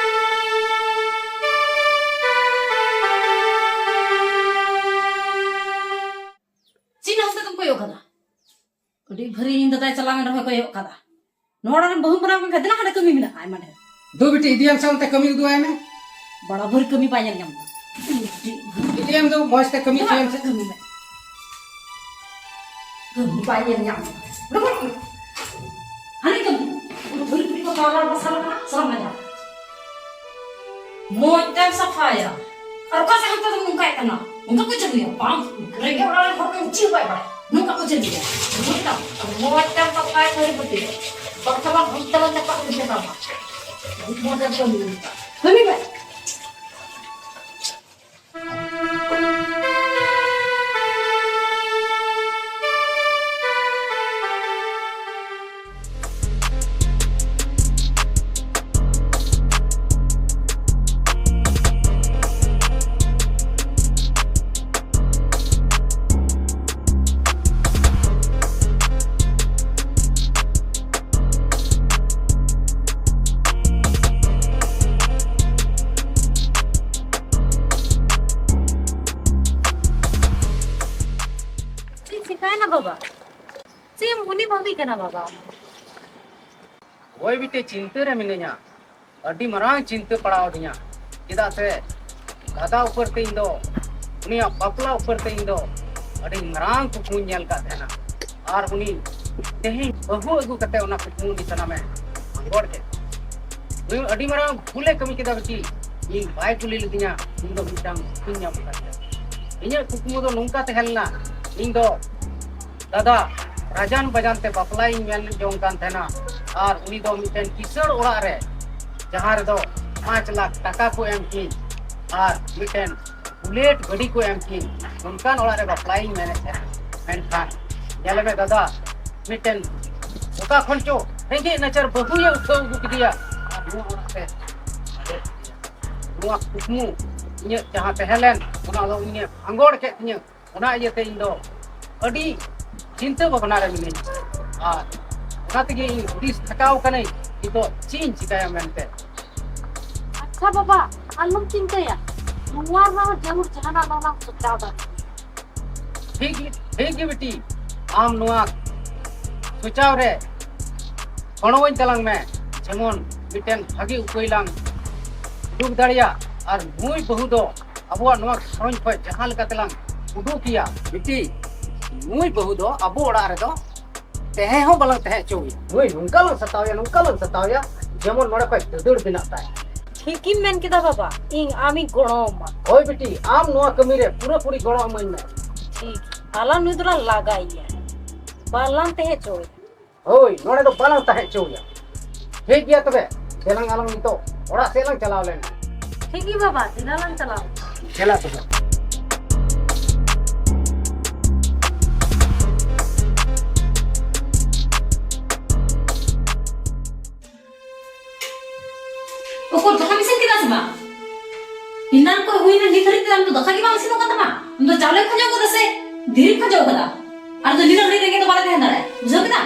ᱪᱮᱫ ᱦᱚᱸ ᱛᱮᱫᱚᱢ ᱠᱚᱭᱚᱜ ᱠᱟᱫᱟ? ᱟᱹᱰᱤ ᱵᱷᱟᱹᱨᱤ ᱤᱧ ᱫᱟᱫᱟᱭ ᱪᱟᱞᱟᱣᱮᱱ ᱨᱮᱦᱚᱸᱭ ᱠᱚᱭᱚᱜ ᱠᱟᱫᱟ᱾ ᱱᱚᱣᱟ ᱚᱲᱟᱜ ᱨᱮᱱ ᱵᱟᱹᱦᱩᱢ ᱵᱮᱱᱟᱣ ᱠᱟᱱ ᱠᱷᱟᱱ ᱫᱮᱞᱟ ᱦᱟᱸᱰᱮ ᱠᱟᱹᱢᱤ ᱢᱮᱱᱟᱜᱼᱟ ᱟᱭᱢᱟ ᱰᱷᱮᱨ᱾ ᱫᱩ ᱵᱤᱴᱤ, ᱤᱫᱤᱭᱮᱢ ᱥᱮ ᱚᱱᱛᱮ ᱠᱟᱹᱢᱤ ᱩᱫᱩᱜ ᱟᱭ ᱢᱮ᱾ ᱵᱟᱲᱟ ᱵᱷᱟᱹᱨᱤ ᱠᱟᱹᱢᱤ ᱵᱟᱭ ᱧᱮᱞ ᱧᱟᱢ ᱫᱟ᱾ ᱤᱫᱤᱭᱮᱢ ᱫᱚ ᱢᱚᱡᱽ ᱛᱮ ᱠᱟᱹᱢᱤ ᱫᱮᱞᱟ ᱦᱚᱪᱚᱭᱮᱢ ᱥᱮ᱾ ᱠᱟᱹᱢᱤ ᱢᱮ᱾ ᱠᱟᱹᱢᱤ ᱵᱟᱭ ᱧᱮᱞ ᱧᱟᱢ ᱫᱟ᱾ ᱩᱰᱩᱠᱚᱜ ᱢᱮ᱾ ᱦᱟᱱᱮ ᱠᱟᱹᱢᱤ᱾ ᱵᱷᱟᱹᱨᱤ ᱵᱷᱟᱹᱨᱤ ᱠᱚ ᱛᱟᱣᱟ ᱵᱟᱥᱟ ᱞᱮᱠᱟᱱᱟ, ᱥᱟᱱᱟᱢ ᱢᱮᱱᱟᱜᱼᱟ᱾ ᱢᱚᱡᱽ ᱛᱮᱢ ᱥᱟᱯᱷᱟᱭᱟ᱾ ᱟᱨ ᱚᱠᱟ ᱥᱮᱫ ᱦᱟᱱᱛᱮ ᱫᱚᱢ ᱱᱚᱝᱠᱟᱭᱮᱫ ᱠᱟᱱᱟ? ᱚᱱᱠᱟ ᱠᱚ ᱪᱟᱹᱞᱩᱭᱟ᱾ ᱵᱟᱝ, ᱨᱮᱸᱜᱮᱡ ᱚᱲᱟᱜ ᱨᱮᱱ ᱦᱚᱲ ᱫᱚ ᱪᱮᱫ ᱦᱚᱸ ᱵᱟᱭ ᱵᱟᱲᱟᱭᱟ᱾ ᱱᱚᱝᱠᱟ ᱠᱚ ᱪᱟᱹᱞᱩᱭᱟ᱾ ᱵᱩᱡᱽ ᱫᱟᱢ? ᱟᱨ ᱢᱚᱡᱽ ᱛᱮᱢ ᱥᱟᱯᱷᱟᱭᱟ ᱛᱷᱟᱹᱨᱤ ᱵᱟᱹᱴᱤ ᱨᱮ᱾ ᱵᱟᱠᱷᱟᱱ ᱵᱟᱝ ᱵᱷᱩᱛ ᱛᱟᱞᱟ ᱪᱟᱯᱟᱫ ᱠᱚ ᱢᱮᱛᱟᱢᱟ᱾ ᱢᱚᱡᱽ ᱛᱮᱢ ᱠᱟᱹᱢᱤ᱾ ᱠᱟᱹᱢᱤ ᱢᱮ᱾ ᱪᱮᱫ ᱪᱤᱠᱟᱭᱮᱱᱟ ᱵᱟᱵᱟ? ᱪᱮᱫ ᱮᱢ ᱩᱱᱤ ᱵᱷᱟᱹᱵᱤ ᱠᱟᱱᱟ ᱵᱟᱵᱟ? ᱦᱳᱭ ᱵᱤᱴᱤ, ᱪᱤᱱᱛᱟᱹ ᱨᱮ ᱢᱤᱱᱟᱹᱧᱟ᱾ ᱟᱹᱰᱤ ᱢᱟᱨᱟᱝ ᱪᱤᱱᱛᱟᱹ ᱯᱟᱲᱟᱣ ᱟᱹᱫᱤᱧᱟ᱾ ᱪᱮᱫᱟᱜ ᱥᱮ ᱫᱟᱫᱟ ᱩᱯᱟᱹᱨ ᱛᱮ ᱤᱧ ᱫᱚ, ᱩᱱᱤᱭᱟᱜ ᱵᱟᱯᱞᱟ ᱩᱯᱟᱹᱨ ᱛᱮ ᱤᱧ ᱫᱚ ᱟᱹᱰᱤ ᱢᱟᱨᱟᱝ ᱠᱩᱠᱢᱩᱧ ᱧᱮᱞ ᱠᱟᱫ ᱛᱟᱦᱮᱱᱟ᱾ ᱟᱨ ᱩᱱᱤ ᱛᱮᱦᱮᱧ ᱵᱟᱹᱦᱩ ᱟᱹᱜᱩ ᱠᱟᱛᱮ ᱚᱱᱟ ᱠᱩᱠᱢᱩ ᱩᱱᱤ ᱥᱟᱱᱟᱢᱮ ᱟᱸᱜᱚᱲ ᱠᱮᱫ᱾ ᱱᱩᱭ ᱟᱹᱰᱤ ᱢᱟᱨᱟᱝ ᱵᱷᱩᱞᱮ ᱠᱟᱹᱢᱤ ᱠᱮᱫᱟ ᱵᱤᱴᱤ᱾ ᱤᱧ ᱵᱟᱭ ᱠᱩᱞᱤ ᱞᱤᱫᱤᱧᱟ, ᱤᱧ ᱫᱚ ᱢᱤᱫᱴᱟᱝ ᱥᱩᱠᱷᱤᱧ ᱧᱟᱢ ᱟᱠᱟᱫ ᱜᱮᱭᱟ᱾ ᱤᱧᱟᱹᱜ ᱠᱩᱠᱢᱩ ᱫᱚ ᱱᱚᱝᱠᱟ ᱛᱟᱦᱮᱸ ᱞᱮᱱᱟ, ᱤᱧ ᱫᱚ ᱫᱟᱫᱟ ᱨᱟᱡᱟᱱ ᱵᱟᱡᱟᱱ ᱛᱮ ᱵᱟᱯᱞᱟᱭᱤᱧ ᱢᱮᱱ ᱡᱚᱝ ᱠᱟᱱ ᱛᱟᱦᱮᱱᱟ, ᱟᱨ ᱩᱱᱤ ᱫᱚ ᱢᱤᱫᱴᱮᱱ ᱠᱤᱥᱟᱹᱬ ᱚᱲᱟᱜ ᱨᱮ, ᱡᱟᱦᱟᱸ ᱨᱮᱫᱚ ᱯᱟᱸᱪ ᱞᱟᱠᱷ ᱴᱟᱠᱟ ᱠᱚ ᱮᱢ ᱠᱤᱧ ᱟᱨ ᱢᱤᱫᱴᱮᱱ ᱵᱩᱞᱮᱴ ᱜᱟᱹᱰᱤ ᱠᱚ ᱮᱢ ᱠᱤᱧ, ᱱᱚᱝᱠᱟᱱ ᱚᱲᱟᱜ ᱨᱮ ᱵᱟᱯᱞᱟᱭᱤᱧ ᱢᱮᱱᱮᱫ ᱛᱟᱦᱮᱱᱟ᱾ ᱢᱮᱱᱠᱷᱟᱱ ᱧᱮᱞ ᱢᱮ ᱫᱟᱫᱟ, ᱢᱤᱫᱴᱮᱱ ᱚᱠᱟ ᱠᱷᱚᱱ ᱪᱚ ᱨᱮᱸᱜᱮᱡ ᱱᱟᱪᱟᱨ ᱵᱟᱹᱦᱩᱭᱮ ᱩᱴᱷᱟᱹᱣ ᱟᱹᱜᱩ ᱠᱮᱫᱮᱭᱟ ᱟᱨ ᱱᱚᱣᱟ ᱚᱲᱟᱜ ᱨᱮ ᱟᱫᱮᱨ ᱠᱮᱫᱮᱭᱟ᱾ ᱱᱚᱣᱟ ᱠᱩᱠᱢᱩ ᱤᱧᱟᱹᱜ ᱡᱟᱦᱟᱸ ᱛᱟᱦᱮᱸ ᱞᱮᱱ, ᱚᱱᱟ ᱫᱚ ᱤᱧᱮ ᱵᱷᱟᱸᱜᱚᱲ ᱠᱮᱫ ᱛᱤᱧᱟᱹ᱾ ᱚᱱᱟ ᱤᱭᱟᱹᱛᱮ ᱤᱧ ᱫᱚ ᱟᱹᱰᱤ ᱪᱤᱱᱛᱟᱹ ᱵᱷᱟᱵᱽᱱᱟ ᱨᱮ ᱢᱤᱱᱟᱹᱧᱟ, ᱟᱨ ᱚᱱᱟ ᱛᱮᱜᱮ ᱤᱧ ᱦᱩᱫᱤᱥ ᱛᱷᱟᱠᱟᱣ ᱠᱟᱹᱱᱟᱹᱧ, ᱱᱤᱛᱚᱜ ᱪᱮᱫ ᱤᱧ ᱪᱤᱠᱟᱹᱭᱟ ᱢᱮᱱᱛᱮ᱾ ᱟᱪᱪᱷᱟ ᱵᱟᱵᱟ, ᱟᱞᱚᱢ ᱪᱤᱱᱛᱟᱹᱭᱟ, ᱱᱚᱣᱟ ᱨᱮᱱᱟᱜ ᱦᱚᱸ ᱡᱟᱹᱨᱩᱲ ᱡᱟᱦᱟᱱᱟᱜ ᱵᱟᱝ ᱥᱚᱪᱟᱣ ᱫᱟᱲᱮᱭᱟᱜᱼᱟ᱾ ᱴᱷᱤᱠ ᱜᱮ, ᱴᱷᱤᱠ ᱜᱮ ᱵᱤᱴᱤ, ᱟᱢ ᱱᱚᱣᱟ ᱥᱚᱪᱟᱣ ᱨᱮ ᱜᱚᱲᱚᱣᱟᱹᱧ ᱛᱟᱞᱟᱝ ᱢᱮ, ᱡᱮᱢᱚᱱ ᱢᱤᱫᱴᱮᱱ ᱵᱷᱟᱜᱮ ᱩᱯᱟᱹᱭ ᱞᱟᱝ ᱩᱰᱩᱠ ᱫᱟᱲᱮᱭᱟᱜ, ᱟᱨ ᱱᱩᱭ ᱵᱟᱹᱦᱩ ᱫᱚ ᱟᱵᱚᱣᱟᱜ ᱱᱚᱣᱟ ᱜᱷᱟᱨᱚᱸᱡᱽ ᱠᱷᱚᱱ ᱡᱟᱦᱟᱸ ᱞᱮᱠᱟ ᱛᱮᱞᱟᱝ ᱩᱰᱩᱠᱮᱭᱟ᱾ ᱵᱤᱴᱤ, ᱱᱩᱭ ᱵᱟᱹᱦᱩ ᱫᱚ ᱟᱵᱚ ᱚᱲᱟᱜ ᱨᱮᱫᱚ ᱛᱟᱦᱮᱸ ᱦᱚᱸ ᱵᱟᱞᱟᱝ ᱛᱟᱦᱮᱸ ᱦᱚᱪᱚᱣᱟᱭᱟ᱾ ᱱᱩᱭ ᱱᱚᱝᱠᱟ ᱞᱟᱝ ᱥᱟᱛᱟᱣᱮᱭᱟ, ᱱᱚᱝᱠᱟ ᱞᱟᱝ ᱥᱟᱛᱟᱣᱮᱭᱟ, ᱡᱮᱢᱚᱱ ᱱᱚᱰᱮ ᱠᱷᱚᱱ ᱫᱟᱹᱫᱟᱹᱲ ᱵᱮᱱᱟᱜ ᱛᱟᱭ᱾ ᱴᱷᱤᱠ ᱜᱮᱢ ᱢᱮᱱ ᱠᱮᱫᱟ ᱵᱟᱵᱟ, ᱤᱧ ᱟᱢᱤᱧ ᱜᱚᱲᱚ ᱟᱢᱟ᱾ ᱦᱳᱭ ᱵᱤᱴᱤ, ᱟᱢ ᱱᱚᱣᱟ ᱠᱟᱹᱢᱤ ᱨᱮ ᱯᱩᱨᱟᱹᱯᱩᱨᱤ ᱜᱚᱲᱚ ᱮᱢᱟᱹᱧ ᱢᱮ᱾ ᱴᱷᱤᱠ, ᱟᱞᱟᱝ ᱱᱩᱭ ᱫᱚᱞᱟᱝ ᱞᱟᱜᱟᱭᱮᱭᱟ, ᱵᱟᱞᱟᱝ ᱛᱟᱦᱮᱸ ᱦᱚᱪᱚᱣᱟᱭᱟ᱾ ᱦᱳᱭ, ᱱᱚᱰᱮ ᱫᱚ ᱵᱟᱞᱟᱝ ᱛᱟᱦᱮᱸ ᱦᱚᱪᱚᱣᱟᱭᱟ᱾ ᱴᱷᱤᱠ ᱜᱮᱭᱟ ᱛᱚᱵᱮ, ᱫᱮᱞᱟᱝ ᱟᱞᱟᱝ ᱱᱤᱛᱚᱜ ᱚᱲᱟᱜ ᱥᱮᱫ ᱞᱟᱝ ᱪᱟᱞᱟᱣ ᱞᱮᱱ ᱜᱮ᱾ ᱴᱷᱤᱠ ᱜᱮ ᱵᱟᱵᱟ, ᱫᱮᱞᱟ ᱞᱟᱝ ᱪᱟᱞᱟᱣ᱾ ᱫᱮᱞᱟ ᱛᱚᱵᱮ᱾ ᱩᱠᱩᱨ, ᱫᱟᱠᱟᱢ ᱤᱥᱤᱱ ᱠᱮᱫᱟ ᱥᱮ ᱵᱟᱝ? ᱮᱱᱟᱱ ᱠᱷᱚᱱ ᱦᱩᱭᱱᱟ, ᱱᱤᱛ ᱫᱷᱟᱹᱨᱤᱡ ᱛᱮ ᱟᱢ ᱫᱚ ᱫᱟᱠᱟ ᱜᱮ ᱵᱟᱝ ᱤᱥᱤᱱᱚᱜ ᱠᱟᱱ ᱛᱟᱢᱟ᱾ ᱟᱢ ᱫᱚ ᱪᱟᱣᱞᱮᱢ ᱠᱷᱟᱸᱡᱚ ᱠᱟᱫᱟ ᱥᱮ ᱫᱷᱤᱨᱤᱢ ᱠᱷᱟᱸᱡᱚ ᱠᱟᱫᱟ? ᱟᱨ ᱫᱚ ᱱᱤᱱᱟᱹᱜ ᱜᱷᱟᱹᱲᱤᱡ ᱨᱮᱸᱜᱮᱡ ᱫᱚ ᱵᱟᱞᱮ ᱛᱟᱦᱮᱸ ᱫᱟᱲᱮᱭᱟᱜᱼᱟ, ᱵᱩᱡᱷᱟᱹᱣ ᱠᱮᱫᱟᱢ?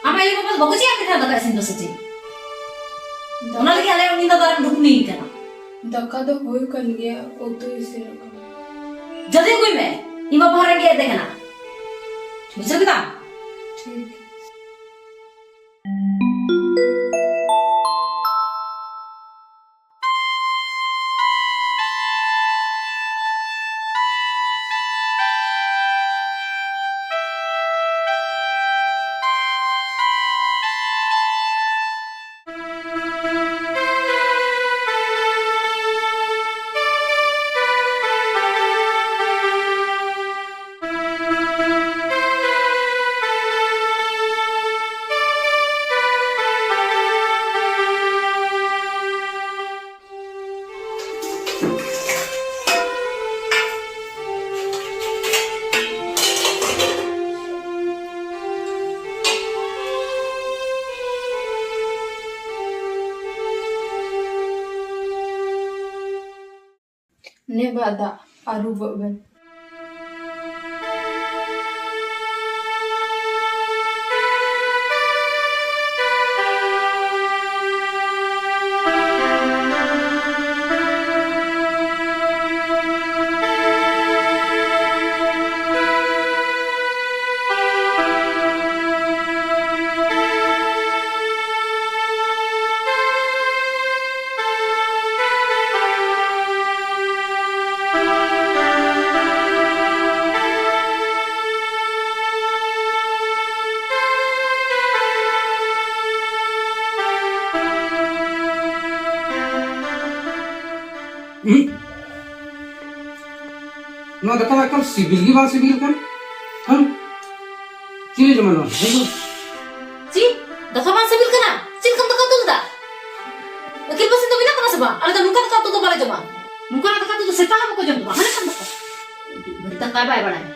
ᱟᱢ ᱟᱭᱳ ᱵᱟᱵᱟ ᱫᱚ ᱵᱟᱠᱚ ᱪᱮᱫ ᱟᱯᱮ ᱛᱟᱦᱮᱸ ᱫᱟᱠᱟ ᱤᱥᱤᱱ ᱫᱚ ᱥᱮ ᱪᱮᱫ? ᱚᱱᱟ ᱞᱟᱹᱜᱤᱫ ᱟᱞᱮ ᱩᱱᱤ ᱫᱚ ᱫᱟᱨᱮᱢ ᱰᱩᱠᱱᱤ ᱠᱟᱱᱟ᱾ ᱫᱟᱠᱟ ᱫᱚ ᱦᱩᱭ ᱠᱟᱱ ᱜᱮᱭᱟ, ᱩᱛᱩ ᱤᱥᱤᱱᱚᱜ ᱠᱟᱱᱟ᱾ ᱡᱚᱞᱫᱤ ᱟᱹᱜᱩᱭ ᱢᱮ, ᱤᱧ ᱵᱟᱵᱟ ᱦᱚᱸ ᱨᱮᱸᱜᱮᱡ ᱮᱫᱮ ᱠᱟᱱᱟ, ᱵᱩᱡᱷᱟᱹᱣ ᱠᱮᱫᱟᱢ? ᱴᱷᱤᱠ᱾ ᱵᱟ ᱫᱟᱜ ᱟᱹᱨᱩᱵᱚᱜ ᱵᱮᱱ᱾ ᱦᱩᱸ? ᱱᱚᱣᱟ ᱫᱟᱠᱟ ᱢᱟ ᱮᱠᱟᱞ ᱥᱤᱵᱤᱞ ᱜᱮ ᱵᱟᱝ ᱥᱤᱵᱤᱞ ᱠᱟᱱ᱾ ᱦᱩᱸ? ᱪᱤᱞᱤ ᱡᱚᱢᱟ ᱱᱚᱣᱟ? ᱪᱤ? ᱫᱟᱠᱟ ᱵᱟᱝ ᱥᱤᱵᱤᱞ ᱠᱟᱱᱟ? ᱪᱮᱫ ᱞᱮᱠᱟᱢ ᱫᱟᱠᱟ ᱩᱛᱩ ᱞᱮᱫᱟ? ᱟᱹᱠᱤᱞ ᱵᱟᱹᱥᱤ ᱫᱚ ᱢᱮᱱᱟᱜ ᱛᱟᱢᱟ ᱥᱮ ᱵᱟᱝ? ᱟᱞᱮ ᱫᱚ ᱱᱚᱝᱠᱟ ᱫᱟᱠᱟ ᱩᱛᱩ ᱫᱚ ᱵᱟᱞᱮ ᱡᱚᱢᱟ᱾ ᱱᱚᱝᱠᱟᱱᱟᱜ ᱫᱟᱠᱟ ᱩᱛᱩ ᱫᱚ ᱥᱮᱛᱟ ᱦᱚᱸ ᱵᱟᱠᱚ ᱡᱚᱢ ᱛᱟᱢᱟ᱾ ᱦᱟᱱᱮ ᱠᱷᱟᱱ ᱫᱟᱠᱟ᱾ ᱫᱟᱠᱟ ᱵᱟᱭ ᱵᱟᱲᱟᱭᱟ᱾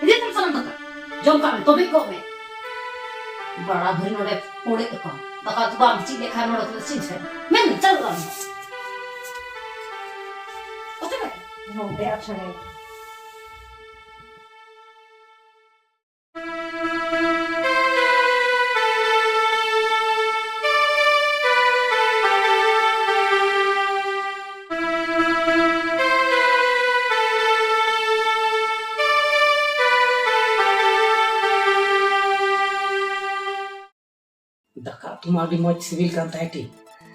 ᱤᱫᱤ ᱛᱟᱢ ᱥᱟᱱᱟᱢ ᱫᱟᱠᱟ᱾ ᱡᱚᱢ ᱠᱟᱜ ᱢᱮ, ᱛᱚᱵᱮ ᱠᱚᱜ ᱢᱮ᱾ ᱵᱟᱲᱟ ᱵᱷᱟᱹᱨᱤ ᱱᱚᱰᱮ ᱯᱚᱲᱮ ᱛᱟᱠᱚ᱾ ᱫᱟᱠᱟ ᱩᱛᱩ ᱵᱟᱢ ᱪᱮᱫ ᱞᱮᱠᱷᱟᱱ ᱱᱚᱰᱮ ᱠᱷᱚᱱ ᱫᱚ ᱪᱮᱫ ᱦᱩᱭᱩᱜᱼᱟ? ᱢᱮᱱ, ᱪᱟᱞ ᱵᱟᱝ᱾ ᱚᱠᱚᱭ ᱯᱮ? ᱱᱚᱰᱮ ᱟᱪᱷᱲᱟᱭ᱾ ᱫᱟᱠᱟ ᱩᱛᱩ ᱢᱟ ᱟᱹᱰᱤ ᱢᱚᱡᱽ ᱥᱤᱵᱤᱞ ᱠᱟᱱ ᱛᱟᱦᱮᱸ ᱴᱷᱤᱠ᱾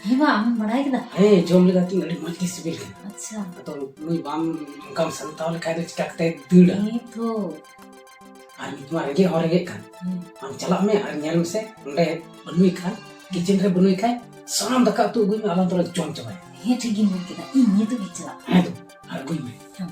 ᱦᱮᱸ ᱵᱟ, ᱟᱢᱮᱢ ᱵᱟᱲᱟᱭ ᱠᱮᱫᱟ? ᱦᱮᱸ, ᱡᱚᱢ ᱞᱮᱫᱟ ᱛᱤᱧ, ᱟᱹᱰᱤ ᱢᱚᱡᱽ ᱜᱮ ᱥᱤᱵᱤᱞ ᱠᱟᱱᱟ᱾ ᱟᱪᱪᱷᱟ᱾ ᱟᱫᱚ ᱱᱩᱭ ᱵᱟᱢ, ᱚᱱᱠᱟᱢ ᱥᱟᱢᱴᱟᱣ ᱞᱮᱠᱷᱟᱡ ᱫᱚ ᱪᱤᱠᱟ ᱠᱟᱛᱮ ᱫᱟᱹᱲᱟ? ᱦᱮᱸ ᱛᱚ᱾ ᱟᱨ ᱱᱤᱛ ᱢᱟ ᱨᱮᱸᱜᱮᱡ ᱦᱚᱸ ᱨᱮᱸᱜᱮᱡ ᱠᱟᱱ᱾ ᱦᱮᱸ᱾ ᱟᱢ ᱪᱟᱞᱟᱜ ᱢᱮ ᱟᱨ ᱧᱮᱞ ᱢᱮᱥᱮ, ᱚᱸᱰᱮ ᱵᱟᱹᱱᱩᱭ ᱠᱷᱟᱱ, ᱠᱤᱪᱮᱱ ᱨᱮ ᱵᱟᱹᱱᱩᱭ ᱠᱷᱟᱱ, ᱥᱟᱱᱟᱢ ᱫᱟᱠᱟ ᱩᱛᱩ ᱟᱹᱜᱩᱭ ᱢᱮ, ᱟᱞᱟᱝ ᱫᱚᱞᱮ ᱡᱚᱢ ᱪᱟᱵᱟᱭᱟ᱾ ᱦᱮᱸ, ᱴᱷᱤᱠ ᱜᱮᱢ ᱢᱮᱱ ᱠᱮᱫᱟ, ᱤᱧ ᱱᱤᱛᱚᱜ ᱜᱤᱧ ᱪᱟᱞᱟᱜᱼᱟ᱾ ᱦᱮᱸ ᱛᱚ, ᱟᱨ ᱟᱹᱜᱩᱭ ᱢᱮ᱾ ᱦᱮᱸ᱾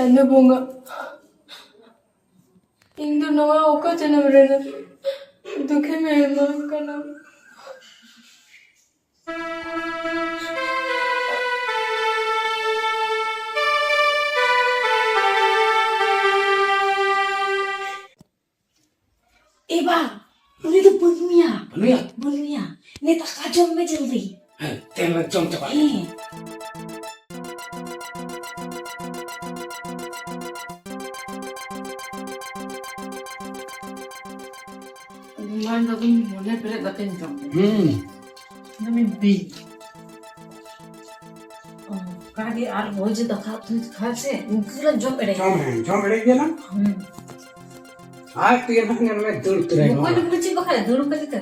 ᱪᱟᱸᱫᱳ ᱵᱚᱸᱜᱟ, ᱤᱧ ᱫᱚ ᱱᱚᱣᱟ ᱚᱠᱟ ᱡᱚᱱᱚᱢ ᱨᱮᱱᱟᱜ ᱫᱩᱠᱷᱮᱢ ᱮᱢᱟᱹᱧ ᱠᱟᱱᱟ? ᱮ ᱵᱟ, ᱩᱱᱤ ᱫᱚ ᱵᱟᱹᱱᱩᱭᱟ᱾ ᱵᱟᱹᱱᱩᱭᱟ? ᱵᱟᱹᱱᱩᱭᱟ᱾ ᱱᱮ ᱫᱟᱠᱟ ᱡᱚᱢ ᱢᱮ ᱡᱚᱞᱫᱤ᱾ ᱦᱮᱸ, ᱛᱮᱱ ᱡᱚᱢ ᱪᱟᱵᱟ᱾ ᱦᱮᱸ᱾ ᱱᱚᱣᱟ ᱫᱚ ᱢᱚᱱᱮ ᱯᱮᱨᱮᱡ ᱠᱟᱛᱮᱧ ᱡᱚᱢ ᱠᱮᱫᱟ᱾ ᱦᱩᱸ᱾ ᱫᱚᱢᱮ ᱵᱤ᱾ ᱚᱱᱠᱟ ᱜᱮ ᱟᱨ ᱵᱷᱚᱡᱽ ᱫᱟᱠᱟ ᱩᱛᱩ ᱠᱷᱟᱱ ᱥᱮ ᱩᱱᱠᱩ ᱞᱮ ᱡᱚᱢ ᱮᱲᱮ᱾ ᱡᱚᱢ, ᱦᱮᱸ, ᱡᱚᱢ ᱮᱲᱮ ᱜᱮᱭᱟ ᱱᱟ᱾ ᱦᱩᱸ᱾ ᱟᱨ ᱛᱤᱭᱟᱹ ᱱᱟᱜ ᱧᱮᱞ ᱢᱮ, ᱫᱟᱹᱲ ᱩᱛᱟᱹᱨᱟᱭ ᱱᱚᱣᱟ ᱱᱚᱣᱟ᱾ ᱫᱚ ᱪᱮᱫ ᱵᱟᱠᱷᱟᱡ ᱫᱟᱹᱲ ᱩᱛᱟᱹᱨ ᱞᱮᱠᱟ᱾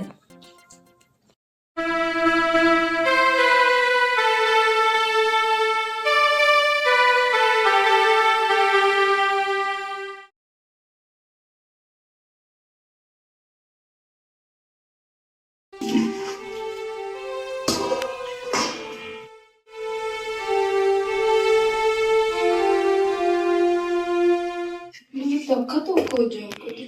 ᱩᱱᱤ ᱫᱟᱠᱟ ᱫᱚ ᱚᱠᱚᱭ ᱡᱚᱢ ᱠᱮᱫᱟ?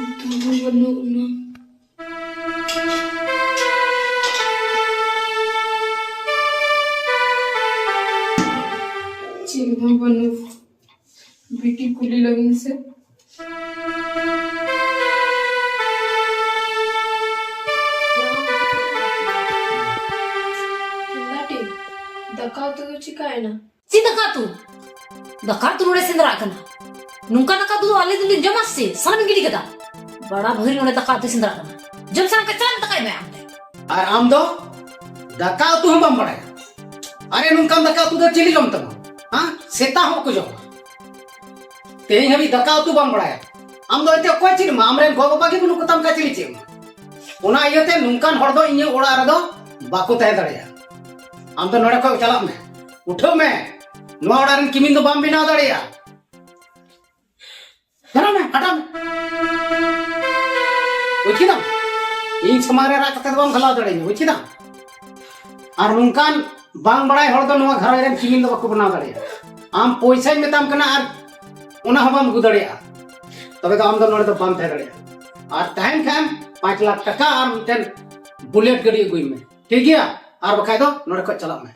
ᱩᱛᱩ ᱦᱚᱸ ᱵᱟᱹᱱᱩᱜ ᱟᱱᱟ᱾ ᱪᱮᱫ ᱦᱚᱸ ᱵᱟᱹᱱᱩᱜ᱾ ᱵᱤᱴᱤ ᱠᱩᱞᱤ ᱞᱮᱢ ᱥᱮ᱾ ᱞᱟᱴᱤ, ᱫᱟᱠᱟ ᱩᱛᱩ ᱫᱚ ᱪᱤᱠᱟᱭᱮᱱᱟ? ᱪᱮᱫ ᱫᱟᱠᱟ ᱩᱛᱩ? ᱫᱟᱠᱟ ᱩᱛᱩ ᱱᱚᱰᱮ ᱥᱮᱸᱫᱽᱨᱟᱜ ᱠᱟᱱᱟ᱾ ᱱᱚᱝᱠᱟ ᱫᱟᱠᱟ ᱩᱛᱩ ᱫᱚ ᱟᱞᱮ ᱫᱚᱞᱮ ᱡᱚᱢᱟ ᱥᱮ? ᱥᱟᱱᱟᱢ ᱜᱤᱰᱤ ᱠᱟᱫᱟ᱾ ᱵᱟᱲᱟ ᱵᱷᱟᱹᱜᱤ ᱱᱚᱰᱮ ᱫᱟᱠᱟ ᱩᱛᱩ ᱥᱮᱸᱫᱽᱨᱟᱜ ᱠᱟᱱᱟ᱾ ᱡᱚᱢ ᱥᱟᱱᱟ ᱠᱷᱟᱱ ᱪᱟᱞᱟᱜ ᱢᱮ ᱫᱟᱠᱟᱭ ᱢᱮ ᱟᱢ ᱛᱮ᱾ ᱟᱨ ᱟᱢ ᱫᱚ ᱫᱟᱠᱟ ᱩᱛᱩ ᱦᱚᱸ ᱵᱟᱢ ᱵᱟᱲᱟᱭᱟ? ᱟᱨᱮ, ᱱᱚᱝᱠᱟᱱ ᱫᱟᱠᱟ ᱩᱛᱩ ᱫᱚ ᱪᱤᱞᱤ ᱡᱚᱢ ᱛᱟᱢᱟ? ᱦᱮᱸ, ᱥᱮᱛᱟ ᱦᱚᱸ ᱠᱚ ᱡᱚᱢᱟ᱾ ᱛᱮᱦᱮᱧ ᱦᱟᱹᱵᱤᱡ ᱫᱟᱠᱟ ᱩᱛᱩ ᱵᱟᱢ ᱵᱟᱲᱟᱭᱟ? ᱟᱢ ᱫᱚ ᱮᱱᱛᱮ ᱚᱠᱚᱭ ᱪᱮᱫ ᱮᱢᱟ? ᱟᱢᱨᱮᱱ ᱜᱚ ᱵᱟᱵᱟ ᱜᱮ ᱵᱟᱹᱱᱩᱜ ᱠᱚᱛᱟᱢ ᱠᱷᱟᱡ ᱪᱤᱞᱤ ᱪᱮᱫ ᱮᱢᱟ? ᱚᱱᱟ ᱤᱭᱟᱹᱛᱮ ᱱᱚᱝᱠᱟᱱ ᱦᱚᱲ ᱫᱚ ᱤᱧᱟᱹᱜ ᱚᱲᱟᱜ ᱨᱮᱫᱚ ᱵᱟᱠᱚ ᱛᱟᱦᱮᱸ ᱫᱟᱲᱮᱭᱟᱜᱼᱟ᱾ ᱟᱢ ᱫᱚ ᱱᱚᱰᱮ ᱠᱷᱚᱡ ᱪᱟᱞᱟᱜ ᱢᱮ, ᱩᱴᱷᱟᱹᱜ ᱢᱮ᱾ ᱱᱚᱣᱟ ᱚᱲᱟᱜ ᱨᱮᱱ ᱠᱤᱢᱤᱱ ᱫᱚ ᱵᱟᱢ ᱵᱮᱱᱟᱣ ᱫᱟᱲᱮᱭᱟᱜᱼᱟ᱾ ᱪᱟᱞᱟᱜ ᱢᱮ, ᱦᱟᱴᱟᱜ ᱢᱮ᱾ ᱵᱩᱡ ᱠᱮᱫᱟᱢ? ᱤᱧ ᱥᱟᱢᱟᱝ ᱨᱮ ᱨᱟᱜ ᱠᱟᱛᱮ ᱫᱚ ᱵᱟᱢ ᱜᱷᱟᱞᱟᱣ ᱫᱟᱲᱮᱭᱟᱹᱧᱟ, ᱵᱩᱡ ᱠᱮᱫᱟᱢ? ᱟᱨ ᱱᱚᱝᱠᱟᱱ ᱵᱟᱝ ᱵᱟᱲᱟᱭ ᱦᱚᱲ ᱫᱚ ᱱᱚᱣᱟ ᱜᱷᱟᱨᱚᱸᱡᱽ ᱨᱮᱱ ᱠᱤᱢᱤᱱ ᱫᱚ ᱵᱟᱠᱚ ᱵᱮᱱᱟᱣ ᱫᱟᱲᱮᱭᱟᱜᱼᱟ᱾ ᱟᱢ ᱯᱚᱭᱥᱟᱧ ᱢᱮᱛᱟᱢ ᱠᱟᱱᱟ ᱟᱨ ᱚᱱᱟ ᱦᱚᱸ ᱵᱟᱢ ᱟᱹᱜᱩ ᱫᱟᱲᱮᱭᱟᱜᱼᱟ, ᱛᱚᱵᱮ ᱫᱚ ᱟᱢ ᱫᱚ ᱱᱚᱰᱮ ᱫᱚ ᱵᱟᱢ ᱛᱟᱦᱮᱸ ᱫᱟᱲᱮᱭᱟᱜᱼᱟ᱾ ᱟᱨ ᱛᱟᱦᱮᱱ ᱠᱷᱟᱱ ᱯᱟᱸᱪ ᱞᱟᱠᱷ ᱴᱟᱠᱟ ᱟᱨ ᱢᱤᱫᱴᱮᱱ ᱵᱩᱞᱮᱴ ᱜᱟᱹᱰᱤ ᱟᱹᱜᱩᱭ ᱢᱮ, ᱴᱷᱤᱠ ᱜᱮᱭᱟ? ᱟᱨ ᱵᱟᱠᱷᱟᱡ ᱫᱚ ᱱᱚᱰᱮ ᱠᱷᱚᱡ ᱪᱟᱞᱟᱜ ᱢᱮ᱾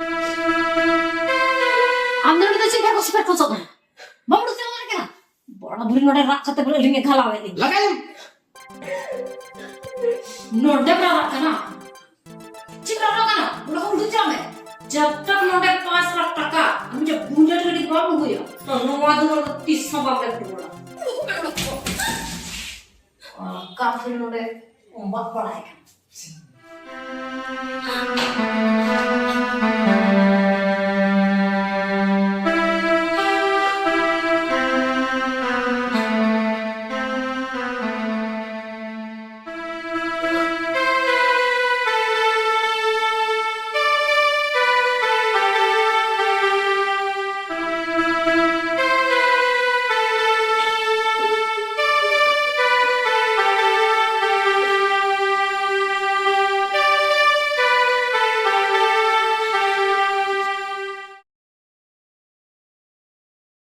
ᱟᱢ ᱫᱚ ᱱᱚᱰᱮ ᱫᱚ ᱪᱮᱫ ᱞᱮᱠᱟ ᱠᱚ ᱥᱮᱴᱮᱨ ᱠᱚ ᱥᱚᱜ ᱠᱟᱱᱟ? ᱵᱟᱢ ᱩᱰᱩᱠ ᱪᱟᱞᱟᱣ ᱫᱟᱲᱮᱭᱟᱜ ᱠᱟᱱᱟ? ᱵᱚᱲᱚ ᱵᱩᱨᱩ ᱱᱚᱰᱮ ᱨᱟᱜ ᱠᱟᱛᱮ ᱵᱚᱞᱮ ᱟᱹᱞᱤᱧ ᱮ ᱜᱷᱟᱞᱟᱣᱮᱫ ᱞᱤᱧ᱾ ᱞᱟᱜᱟᱭᱮᱢ᱾ ᱱᱚᱰᱮᱢ ᱨᱟᱜ ᱠᱟᱱᱟ? ᱪᱮᱫ ᱨᱟᱜ ᱠᱟᱱᱟ? ᱵᱚᱞᱮ ᱩᱰᱩᱠ ᱪᱟᱞᱟᱜ ᱢᱮ᱾ ᱡᱟᱵ ᱛᱟᱠ ᱱᱚᱰᱮ ᱯᱟᱸᱪ ᱞᱟᱠᱷ ᱴᱟᱠᱟ ᱟᱢ ᱡᱮ ᱵᱩᱞᱮᱴ ᱜᱟᱹᱰᱤ ᱵᱟᱢ ᱟᱹᱜᱩᱭᱟ, ᱛᱚ ᱱᱚᱣᱟ ᱫᱩᱣᱟᱹᱨ ᱫᱚ ᱛᱤᱥ ᱦᱚᱸ ᱵᱟᱢ ᱞᱮᱵᱮᱫ ᱨᱩᱣᱟᱹᱲᱟ᱾ ᱚᱠᱟ ᱯᱷᱤᱨ ᱱᱚᱰᱮ ᱚᱢᱵᱟᱜ ᱵᱟᱲᱟᱭ ᱠᱟᱱᱟ᱾